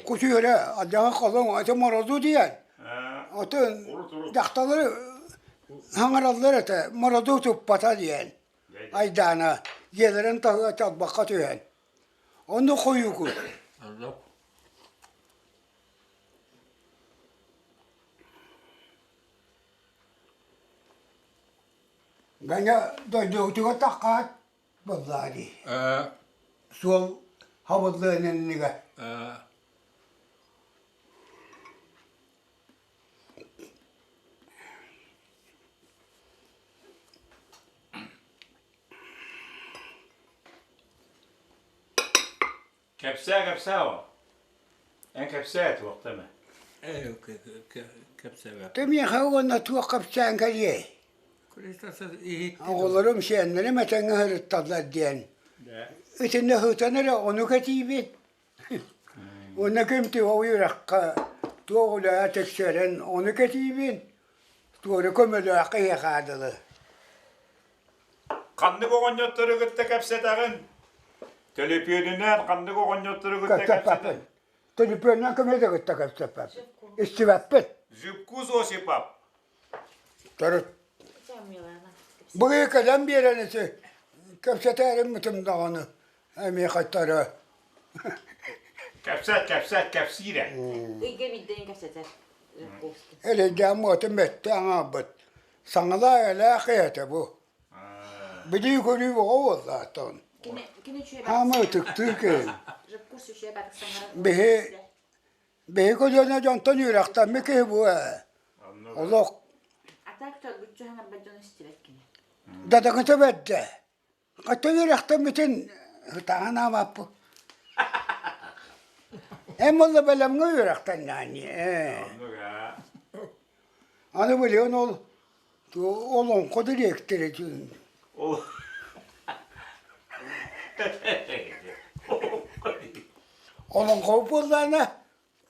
Кус үөрэ, алдьаҕа холоҥ, ити мороду диэн. Отун дьахталлары хаҥараллар этэ, мороду туппата диэн. Айдаана дьиэлэрин таһыгар чалбахха түһэн. Онно хойуку. Ганя дойдутугар таххаат буоллаа дии. Суол хабыллыан иннигэр. Кэпсээ, кэпсээ ол. Эн кэпсээ туохта эмэ. Кэпсээбэт. Миэхэ уонна туох кэпсээн кэлиэй? Оҕолорум сиэннэрим этэҥҥэ сырытталлар диэн. Итиннэ сытан эрэ ону кэтиибин. Уонна ким туох үөрэххэ, туох үлэҕэ тиксэрин ону кэтиибин. Туора көмөлөөх киһиэхэ дылы. Ханнык оҕонньоттору кытта кэпсэтэҕин? Төлөпүөнүнэн ханнык оҕонньоттору кытта кэпсэтэҕин? Төлөпүөнүнэн көмөтө кытта кэпсэппэппин. Истибэппин. Зюбкуз Осипов. Төрүт. Быйыл кэлэн биэрэн ити кэпсэтээриммитим даҕаны эмиэ хайтара. Кэпсэт, кэпсэт, кэпсиирэ. Ыйга биирдэн кэпсэтэр. Эрэйдээн муотун бэттэ аҥаабыт. Саҥалаа элээх этэ бу. Билии-көрүү оҕо буоллаатон. Хаама ытыктыы киһи. Биһи Биһиги көлүөнэ дьонтон үөрэхтэммит киһи бу ээ. Олох датакыта бэрдэ. Хата үөрэхтэммитин ытаан аабаппыт. Эн буолла бэлэмҥэ үөрэхтэннээн ээ. Аны билигин ол олоҥхо дириэктэрэ түүн. Олоҥхо буоллаҕына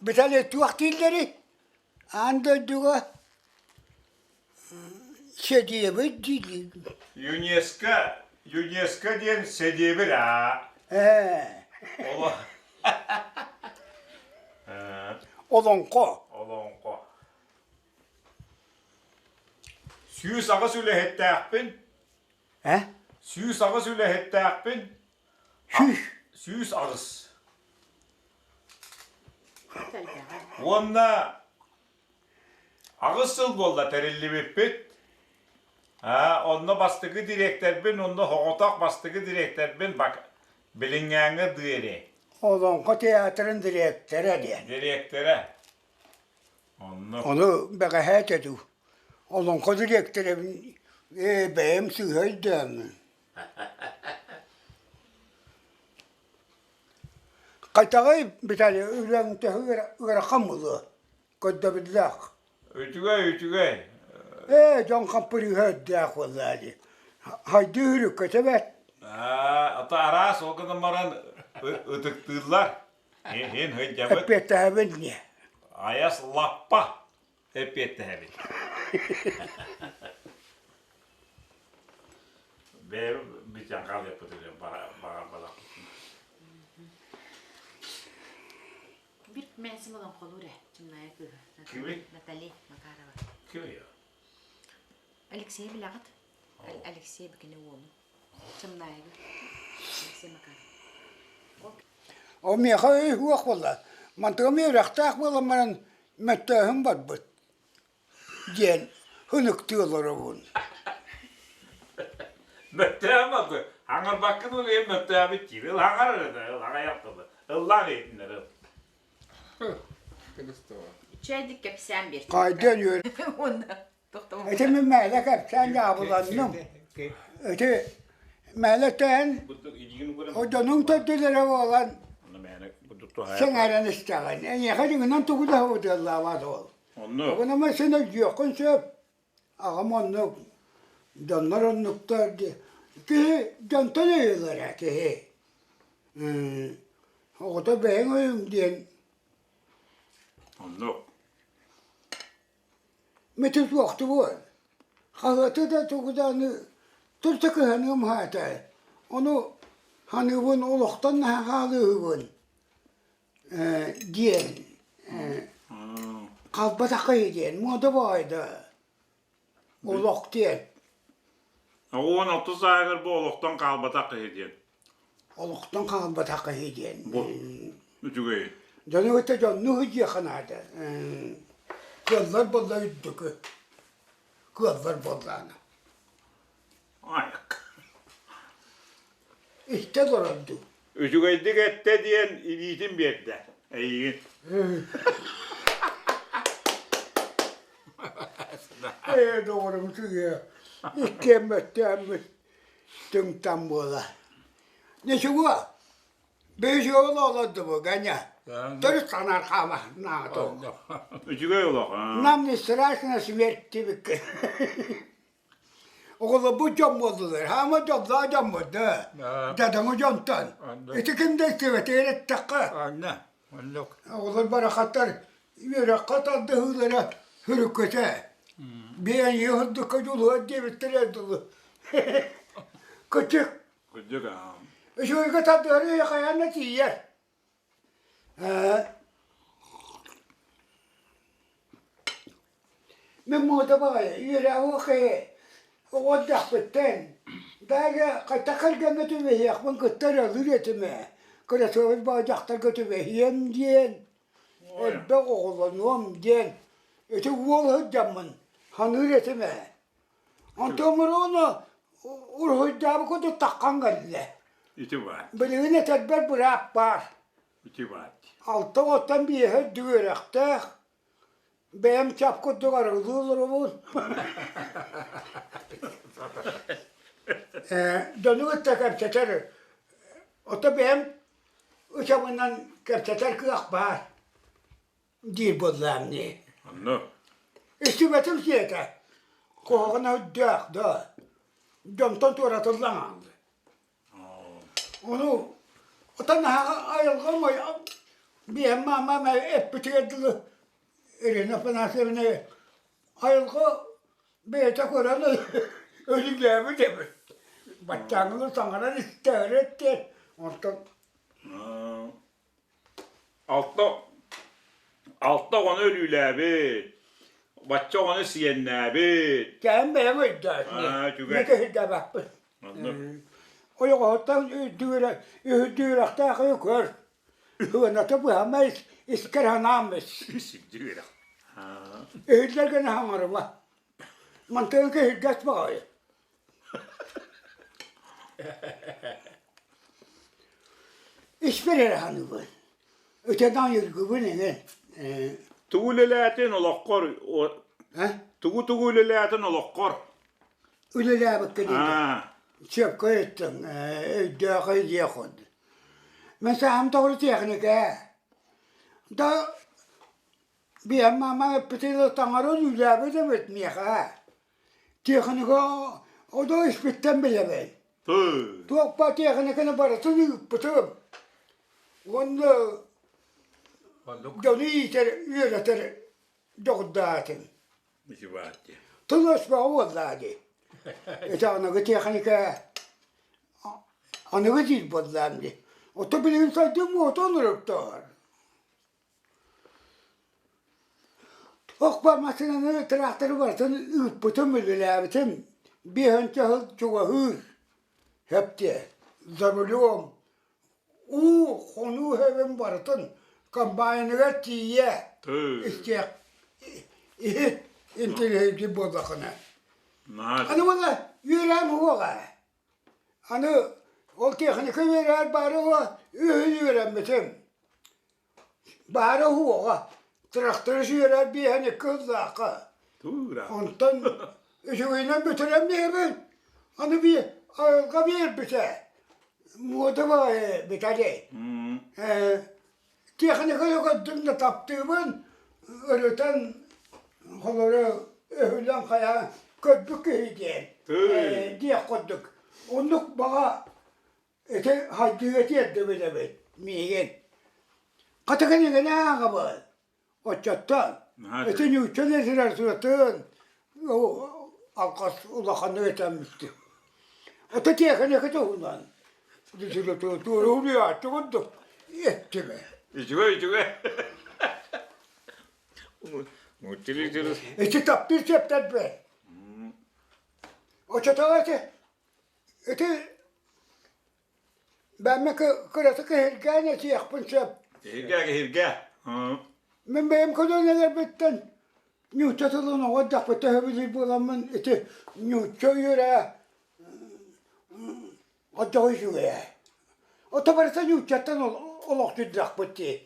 Виталий туох дииллэрий? Аан дойдуга сэдиэбит дииллэр. ЮНЕСКО, ЮНЕСКО диэн сэдиэбир аа. Ээ. Олоҥхо. Олоҥхо. 108 үлэһиттээхпин. Э? 108 үлэһиттээхпин. Сүүс. 108. Уонна аҕыс сыл буолла тэриллибиппит. Аа, онно бастакы дириэктэрбин, онно соҕотох бастакы дириэктэрбин билиҥҥээҥҥэ дыэри. Олоҥхо театрын дириэктэрэ диэн. Дириэктэрэ. Онно. Ону бэҕэһээ этэ дуу. Олоҥхо дириэктэрэбин ээ бэйэм сыыһа өйдөөммүн. Хайтаҕай Виталий үлэҥ төһө ыарахан буолуо көрдөбүллээх. Үчүгэй, үчүгэй. Ээ, дьон хаппырыыһа үрдээх буоллаа дии. Хайдыы үрүккэ тэбэт. Аа, ата араас ол гынан баран ытыктыыллар. Иһин сылдьабыт. Эппиэттэһэбин дии. Айас лаппа эппиэттэһэбин. Бэйэм бүтэн хаалыахпытыгар баҕарбатахпытын. Бир мээсим олоҥхолуур ээ, Чымнаайа кыыһа. Кими? Натали Макарова. Кими? Алексей билэҕит? Алексей бикини уолу. Чымнаайыга. Алексей Макаров. Ол миэхэ өй суох буолла. Мантыгым үөрэхтээх буолан баран мөттөөһүн барбыт диэн ыныкты олоробун. Мөттөөм аты. Хаҥырбаккын ол иһин мөттөөбүт диир. Ыл хаҥар эрэ да, ыл аҕыйах тылы. Ыллаан иһитиннэр ыл. Чэйдик кэпсээн биэртим. Хайдан үөр. Уонна тохтомо. Ити мин мээлэ кэпсээн дьаабыланным. Ити мээлэ тээн дьонуҥ төрдүлэрэ буолан сэҥээрэн истэҕин. Эйиэхэ дьиҥинэн тугу да сабыдыаллаабат ол. Онно. Оҕунама син өйдүөххүн сөп. Аҕам оннук, дьоннор оннуктар дии. Киһи дьонтон өйүлэрэ киһи. Оҕото бэйэҥ өйүҥ диэн. Оннук. Мити суохтубун. Хаһыаты да тугу да аны түртэ кыһаныам хаата. Ону ханыыбын олохтон наһаа хаалыыһыбын. диэн халбатаххай диэн муода баайда олох диэн 16 сааһыгар бу олохтон хаалбатах киһи диэн олохтон хаалбатах киһи диэн бу үчүгэй дьону кытта дьонну сылдьыахха наада кыаллар буолла үрдүкү кыаллар буоллаана Истэ олорор дуу? Үчүгэйдик эттэ диэн илиитин биэрдэ эйигин. Ээ, доҕорум үчүгэй. Иккиэн мөттөөммүт түҥ-таҥ буола. Ничего, Бөһүөлүк олордубу, Ганя. Төрүт санаар хаама наато. Үчүгэй олох. Нам не страшно смерть тибиккэ. Оҕолорбут дьон буоллулар. Хаама дьоллоох дьоммут да. Дьадаҥы дьонтон. Ити ким да истибэтигэр эттэххэ. Анна, оннук. Оҕолор барахаттар үөрэххэ тардыһыылара сүрүккүтэ. Биэн ийэ дьулуһар диэбиттэрэ дылы. Кычык. Кырдьык аа. Үчүгэйгэ тардыһары хайаан да тиийэр. Мин муода баҕайы үөрээҕи киһи оҕо эрдэхпиттэн даже хайдах кэргэҥҥэ түбэһиэхпин кытта ыралыыр этим ээ. Кырасыабай баҕа дьахтарга түбэһиэм диэн, элбэх оҕолонуом диэн ити уол сылдьаммын саныыр этим ээ. Онтон муруону уруһуйдаабыт курдук таххан кэллэ. Ити баар. Билигин этэрбэр быраап баар. Ити баар. Алта оҕоттон биэһэ үрдүк үөрэхтээх, бэйэм чап курдук арыгылыы олоробун. Дьону кытта кэпсэтэр, ото бэйэм ычабынан кэпсэтэр кыах баар диир буоллаам дии. Онно. Истибэтим сиэтэ. Куһаҕана үрдээх да. Дьонтон туоратыллан хаалла. Ону отон айылҕам биэм маамам эппитигэр дылы Ирина Афанасьевна айылҕа бэйэтэ көрөн өлүүлээбит эбит. Баччааҥҥыны саҥаран истээри эттэ. Онтон Алта алта оҕону өлүүлээбит, бачча оҕону сиэннээбит. Кэһэн бэйэм өйдөөтүм. Аа, үчүгэй. Мин киһиргээбэппин. Оннук. Ойоҕоһуттан үрдүгүрэхтээх өйү көр. Ыаната быһама искэр санаам ис. Сирдүүрэх. Иһиллэр гына хаҥарыма. Мантан киһиргэс баҕайы. Испэр эрэ саныыбын. Ытынан айыргыбын эҥин. Тугу үлэлээтин олоххор тугу-тугу үлэлээтин олоххор? Үлэлээбиккэ диэн. Сөпкө ыйыттыҥ, өйдөөх өйдүөх Мин сааһым тоҕус тиэхиникэ. Да Биһэм маама эппитин таҥара өлүүлээбит эбит миэхэ. Тиэхиникэ одо испиттэн билэбин. Туох баар тиэхиникэни барытын ыыппытым. Уонна дьону иитэр, үөрэтэр дьоҕурдаатым. Тыл өспөҕө буоллаа дии. Ити аныгы тиэхиникэ аныгы диир буоллаам дии. Ото билигин сайдыы муота онорохтоор. Ох массыынаны, тыраахтары барытын ыыппытым, үлэлээбитим. Биэһинчэ сыл чугаһыыр сөп диэ. За рулем уу, хонуу сөбүн барытын комбайныгар тиийэ истиэх иһит интеллигенти буоллахына. Аны уонна үөрээн уоҕа. Аны ол техника үөрэҕэр баара үһүн үөрэммитим. Баара уһуоҕа, тырахтары сүөрэр биэһэн икки сыллаахха. Онтон үчүгэйинэн бүтэрэн биэрэбин. Аны би айылҕа биэрбитэ. Муода баҕайы Виталий. Техника көрдүм да таптыыбын, ырытан холору өһүлэн хайаан көрбүт киһи диэн диэх курдук. Оннук баҕа Ити хайдыыга тиэрдэбит эбит миигин. Хата кинигэни ааҕабын. Оччоттон ити нуучча литературатын алҕас улаханнык этэммиттим. Ото тиэхиньикэ туһунан литература уруйааччы курдук эттим. Үчүгэй, үчүгэй. Ити таптыыр сөптөрбүт. Оччотоҕо ити Ити бээмэ кыратык киһиргээн этиэхпин сөп. Киһиргээ, киһиргээ. Мин бэйэм көлүөнэлэрбиттэн нуучча тылын оҕо эрдэхпиттэн сөбүлүүр буоламмын ити нуучча үөрээ оччоҕо үчүгэйэ. Ото барыта нууччаттан олохтуйдахпыт дии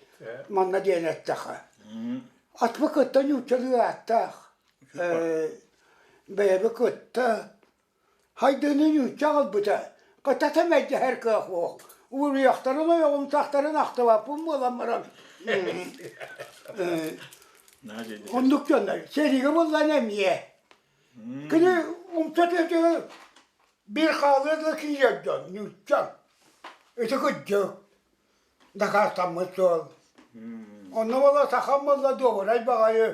манна диэн эттэххэ. Атпы кытта нууччалыы ааттаах. Бэйэби кытта Хайдыыны нуучча аҕалбыта, хатата мэлдьэһэр кыах суох. Уруйахтарын ойоҕумсахтарын ахтыбаппын буолан баран оннук дьоннор сэриигэ буоллаҕына эмиэ. Кини умса түһэ биир хаалыа да киирэр дьон, нуучча. Ити кырдьык, дакаастаммыт суол. Онно буола сахам буолла дуобурай баҕайы,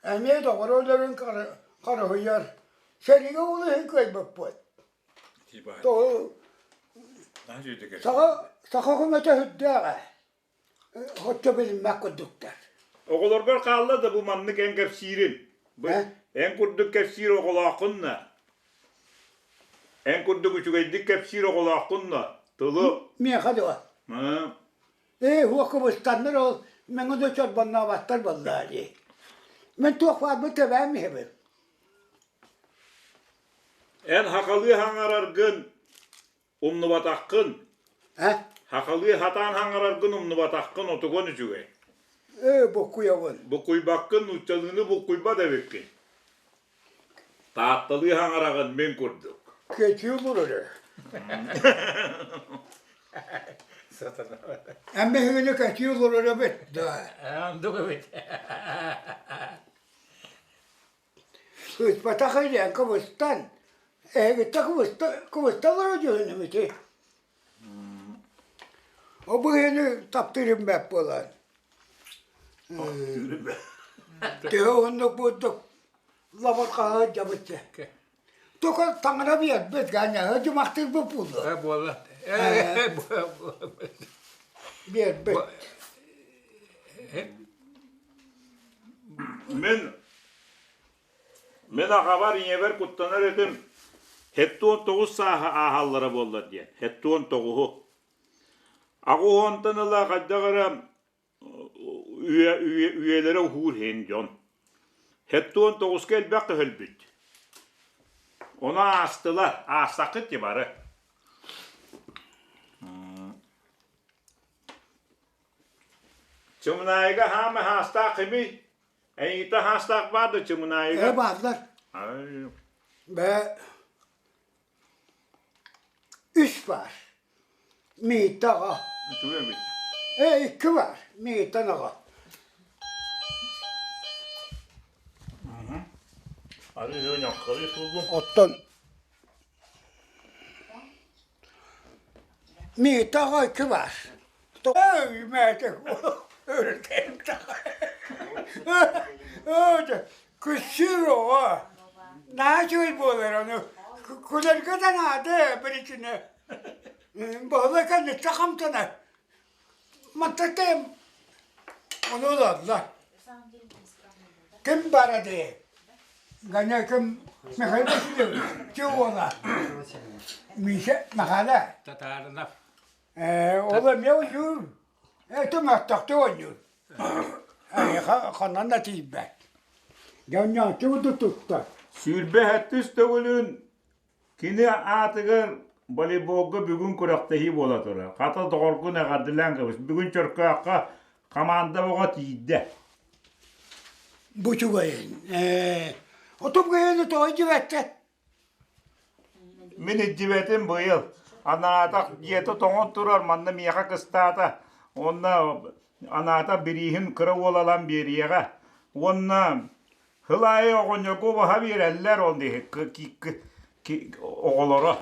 эмиэ доҕор өлөрүн харыһыйар. Сэриигэ ол иһин кыайбыппыт. Саха, саха көмөтө сүрдээҕэ. Оччо билиммэт курдуктар. Оҕолоргор хаалла да бу маннык эн кэпсиирин. Бу эн курдук кэпсиир оҕолооххун да. Эн курдук үчүгэйдик кэпсиир оҕолооххун да. Тылы. Миэхэ дуо? Ээ, уох кыбыстаннар ол мэҥэ да чорбоннообаттар буоллаа дии. Мин туох баарбын тэбээм иһэбин. Эн хахалыы хаҥараргын Умнубатаххын. Э? Хахалыы хатаан хаҥараргын умнубатаххын отугун үчүгэй. Ээ, буккуйабын. Буккуйбаккын, нууччалыыны буккуйбат эбиккин. Таатталыы хаҥараҕын мин курдук. Кэтии олорор. Эн биһигини кэтии олорор эбит да. Оннук эбит. Сыыспатах илиэн кыбыстан, эһигиттэн кыбыста кыбысталлара дьүһүнүм ити. Ол быһыыны таптыырым бэрт буолан. Төһө уһуннук буурдук лабырҕаһа сылдьабыт Тока таҥара биэрбит, ганяһы дьумахтыырбыт буолуо. Буолла. Биэрбит. Мин мин аҕабар ийэбэр куттанар этим 79 сааһы ааһаллара буоллар диэн 79-у. Аҕыс ыла хайдах эрэ үйэ, үйэ, үйэлэрэ уһуур иһин дьон. 79-ка элбэх көһөлбүт. Ону аастылар, аастаххыт дии бары. Чымынаайыга хаама хаастаах кимий? Эйигиттэн хаастаах баар да Чымынаайыга? Э бааллар. Бэ үс баар. Мииттэ аҕа. Үчүгэй эбит. Э икки баар. Мииттэн аҕа. Оттон Миитэ аҕа икки баар. Күссүүр оҕо наһаа үчүгэй буолар ону күлэргэ да наада биричиинэ Баһылай кэнниттэн хамсанар Мантан ону ылаллар Ким бара дии Ганя ким Михаил Васильевич уола Миша Махала Татаринов Ээ, ол эмиэ ойуур. Это маттахты оонньуур. Эйиэхэ ханан да тиийбэт. Дьонньооччу тутта. 27 төгүлүн кини аатыгар волейболга бүгүн күрэхтэһии буола турар. Хата доҕоргун эҕэрдэлээн кэбис. Бүгүн Чөркөөххө хамаанда бөҕө тиийдэ. Бу үчүгэйин. Ээ, отум киһини тоҕо дьибэттэ? Мин илдьибэтим быйыл. Анаатах дьиэтэ тоҥон турар, манна миэхэ кыстаата. Уонна анаата бирииһин кыра уол ылан биэриэҕэ. Уонна сыл аайы оҕонньорго убаһа биэрэллэр ол оҕолоро.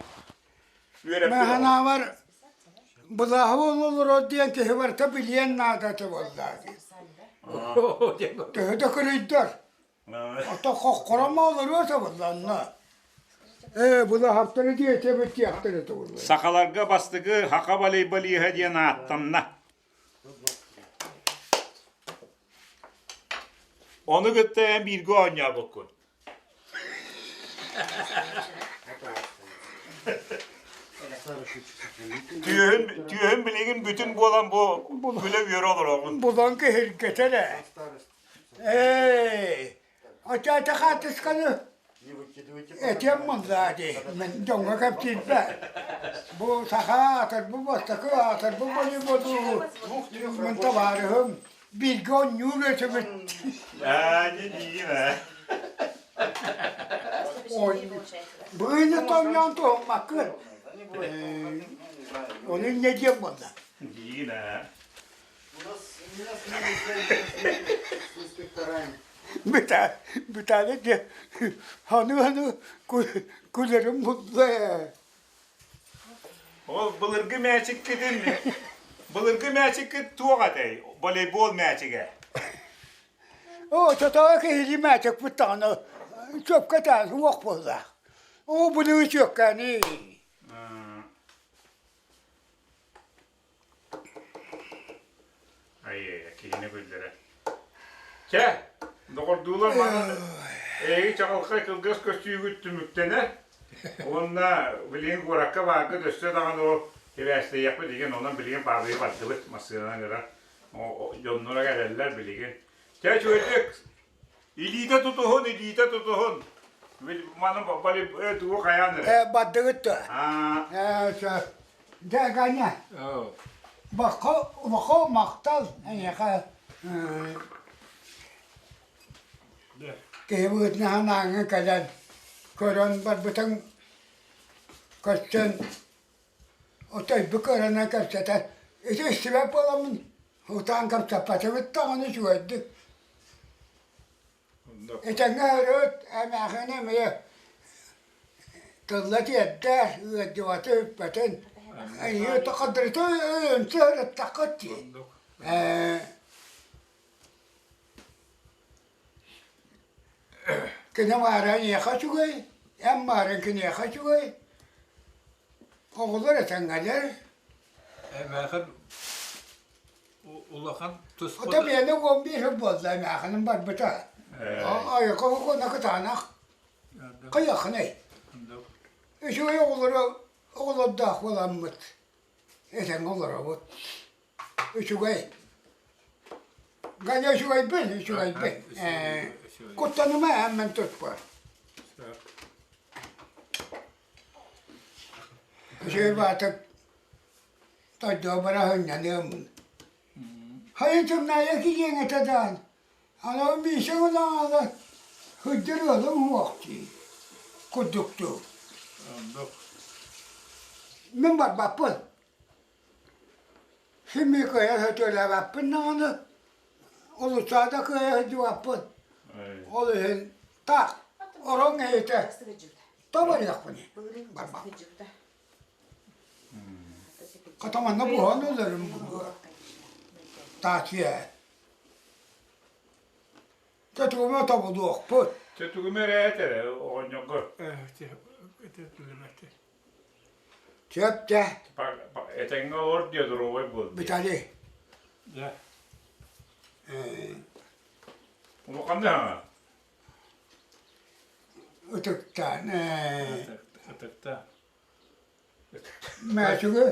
Мин санаабар, былааһы олорор диэн киһи барыта билиэн наадата буолла дии. Төһө да кырыйдар, Ото хоххоромо олоруо табылланна. Ээ, былаһаптары диэтэбит диэхтэрэ табыллар. Сахаларга бастакы Хака волейболиһа диэн ааттанна. Ону кытта эн бииргэ оонньообуккун. Түөһүн, түөһүн билигин бүтүн буолан бу күлэ-үөрэ олороҕун. Булан киһиргэтэр ээ. Ээ, оччоото хаартысканы этиэм муннаа дии, мин дьоҥҥо кэпсиирбэр. Бу саха аатырбыт бастакы аатырбыт волейболу мин табаарыһым бииргэ оонньуур этибит. Аа, не диигин ээ. Быыны томньоон туһуммаккын. Ону инньэ диэн буолла. Диигин ээ. Бүтээли дьэ аны-аны күлэрим булла ээ. Ол былыргы мээчиккитин былыргы мээчиккит туох этэй? Волейбол мээчигэ. Оо, тотоҕо киһилии мээчикпит даҕаны чөпкө таан суох буоллаах. Оо, былыы чүөккээний. Ай, киһини күллэрэ. Чэ, доҕордуулар манан эһиги чаҕылхай кылгас көстүүгүт түмүктэнэр. Уонна билигин куоракка бааргыт өссө даҕаны ол сибээстэһиэхпит игин, онон билигин Павлы бардыбыт массыынанан ыра. Дьонноро кэлэллэр билигин. Чэ, үчүгэйдик илиитэ тутуһун, илиитэ тутуһун. Маны тугу хайаан эрэ. Бардыгыт да. Дьэ, Ганя, бохо, бохо махтал эйиэхэ киһи быһыытынан ааҥҥа кэлэн көрөн барбытыҥ көстөн отойбу көрөнө кэпсэтэ ити истибэт буоламмын утаан кэпсэппэтибит даҕаны үчүгэйдик Этэҥҥэ өрүт эмээхини эмиэ тылла тиэрдэр, ыалдьыбаты бүппэтин. Эйиэ хадырыта өйөнсө ырыттаххыт дии. Ээ Кини маара эйиэхэ үчүгэй, эн маарыҥ киниэхэ үчүгэй. Оҕолор этэҥҥэлэр. Эмээхин улахан туспа Ото биэни 11 сыл буолла эмээхиним барбыта. Айылҕа угуна кытаанах. Хайахыный? Үчүгэй оҕолору оҕолордоох буоламмыт этэҥҥэ олоробут. Үчүгэй. Ганя үчүгэйбин, үчүгэйбин. Куттаныма эн туспа. Үчүгэй баатык Тойдоо быраһынньаныаммын. Хайа тымнаайа кириэҥ этэ даан, аны Миша ылаҥала сылдьар ыалым уох дии курдуктуу. Мин барбаппын. Син мин кыайа сөтүөлээбэппин даҕаны, олусаада кыайа сылдьыбаппын. Ол иһин таах ороҥ эйэтэ табарыахпын барбаппын. Хата манна буһан өлөрүм буолуо. Таатыйа. Төтүгүмэ тобулуохпут. Төтүгүмэ эрэ этэрэ оҕонньорго. Сөп дэ. Этэҥҥэ олор диэ доруобай буол. Виталий. Да. Улаханны хаҥа. Ытыктаан. Ытыктаан. Мээчүгү.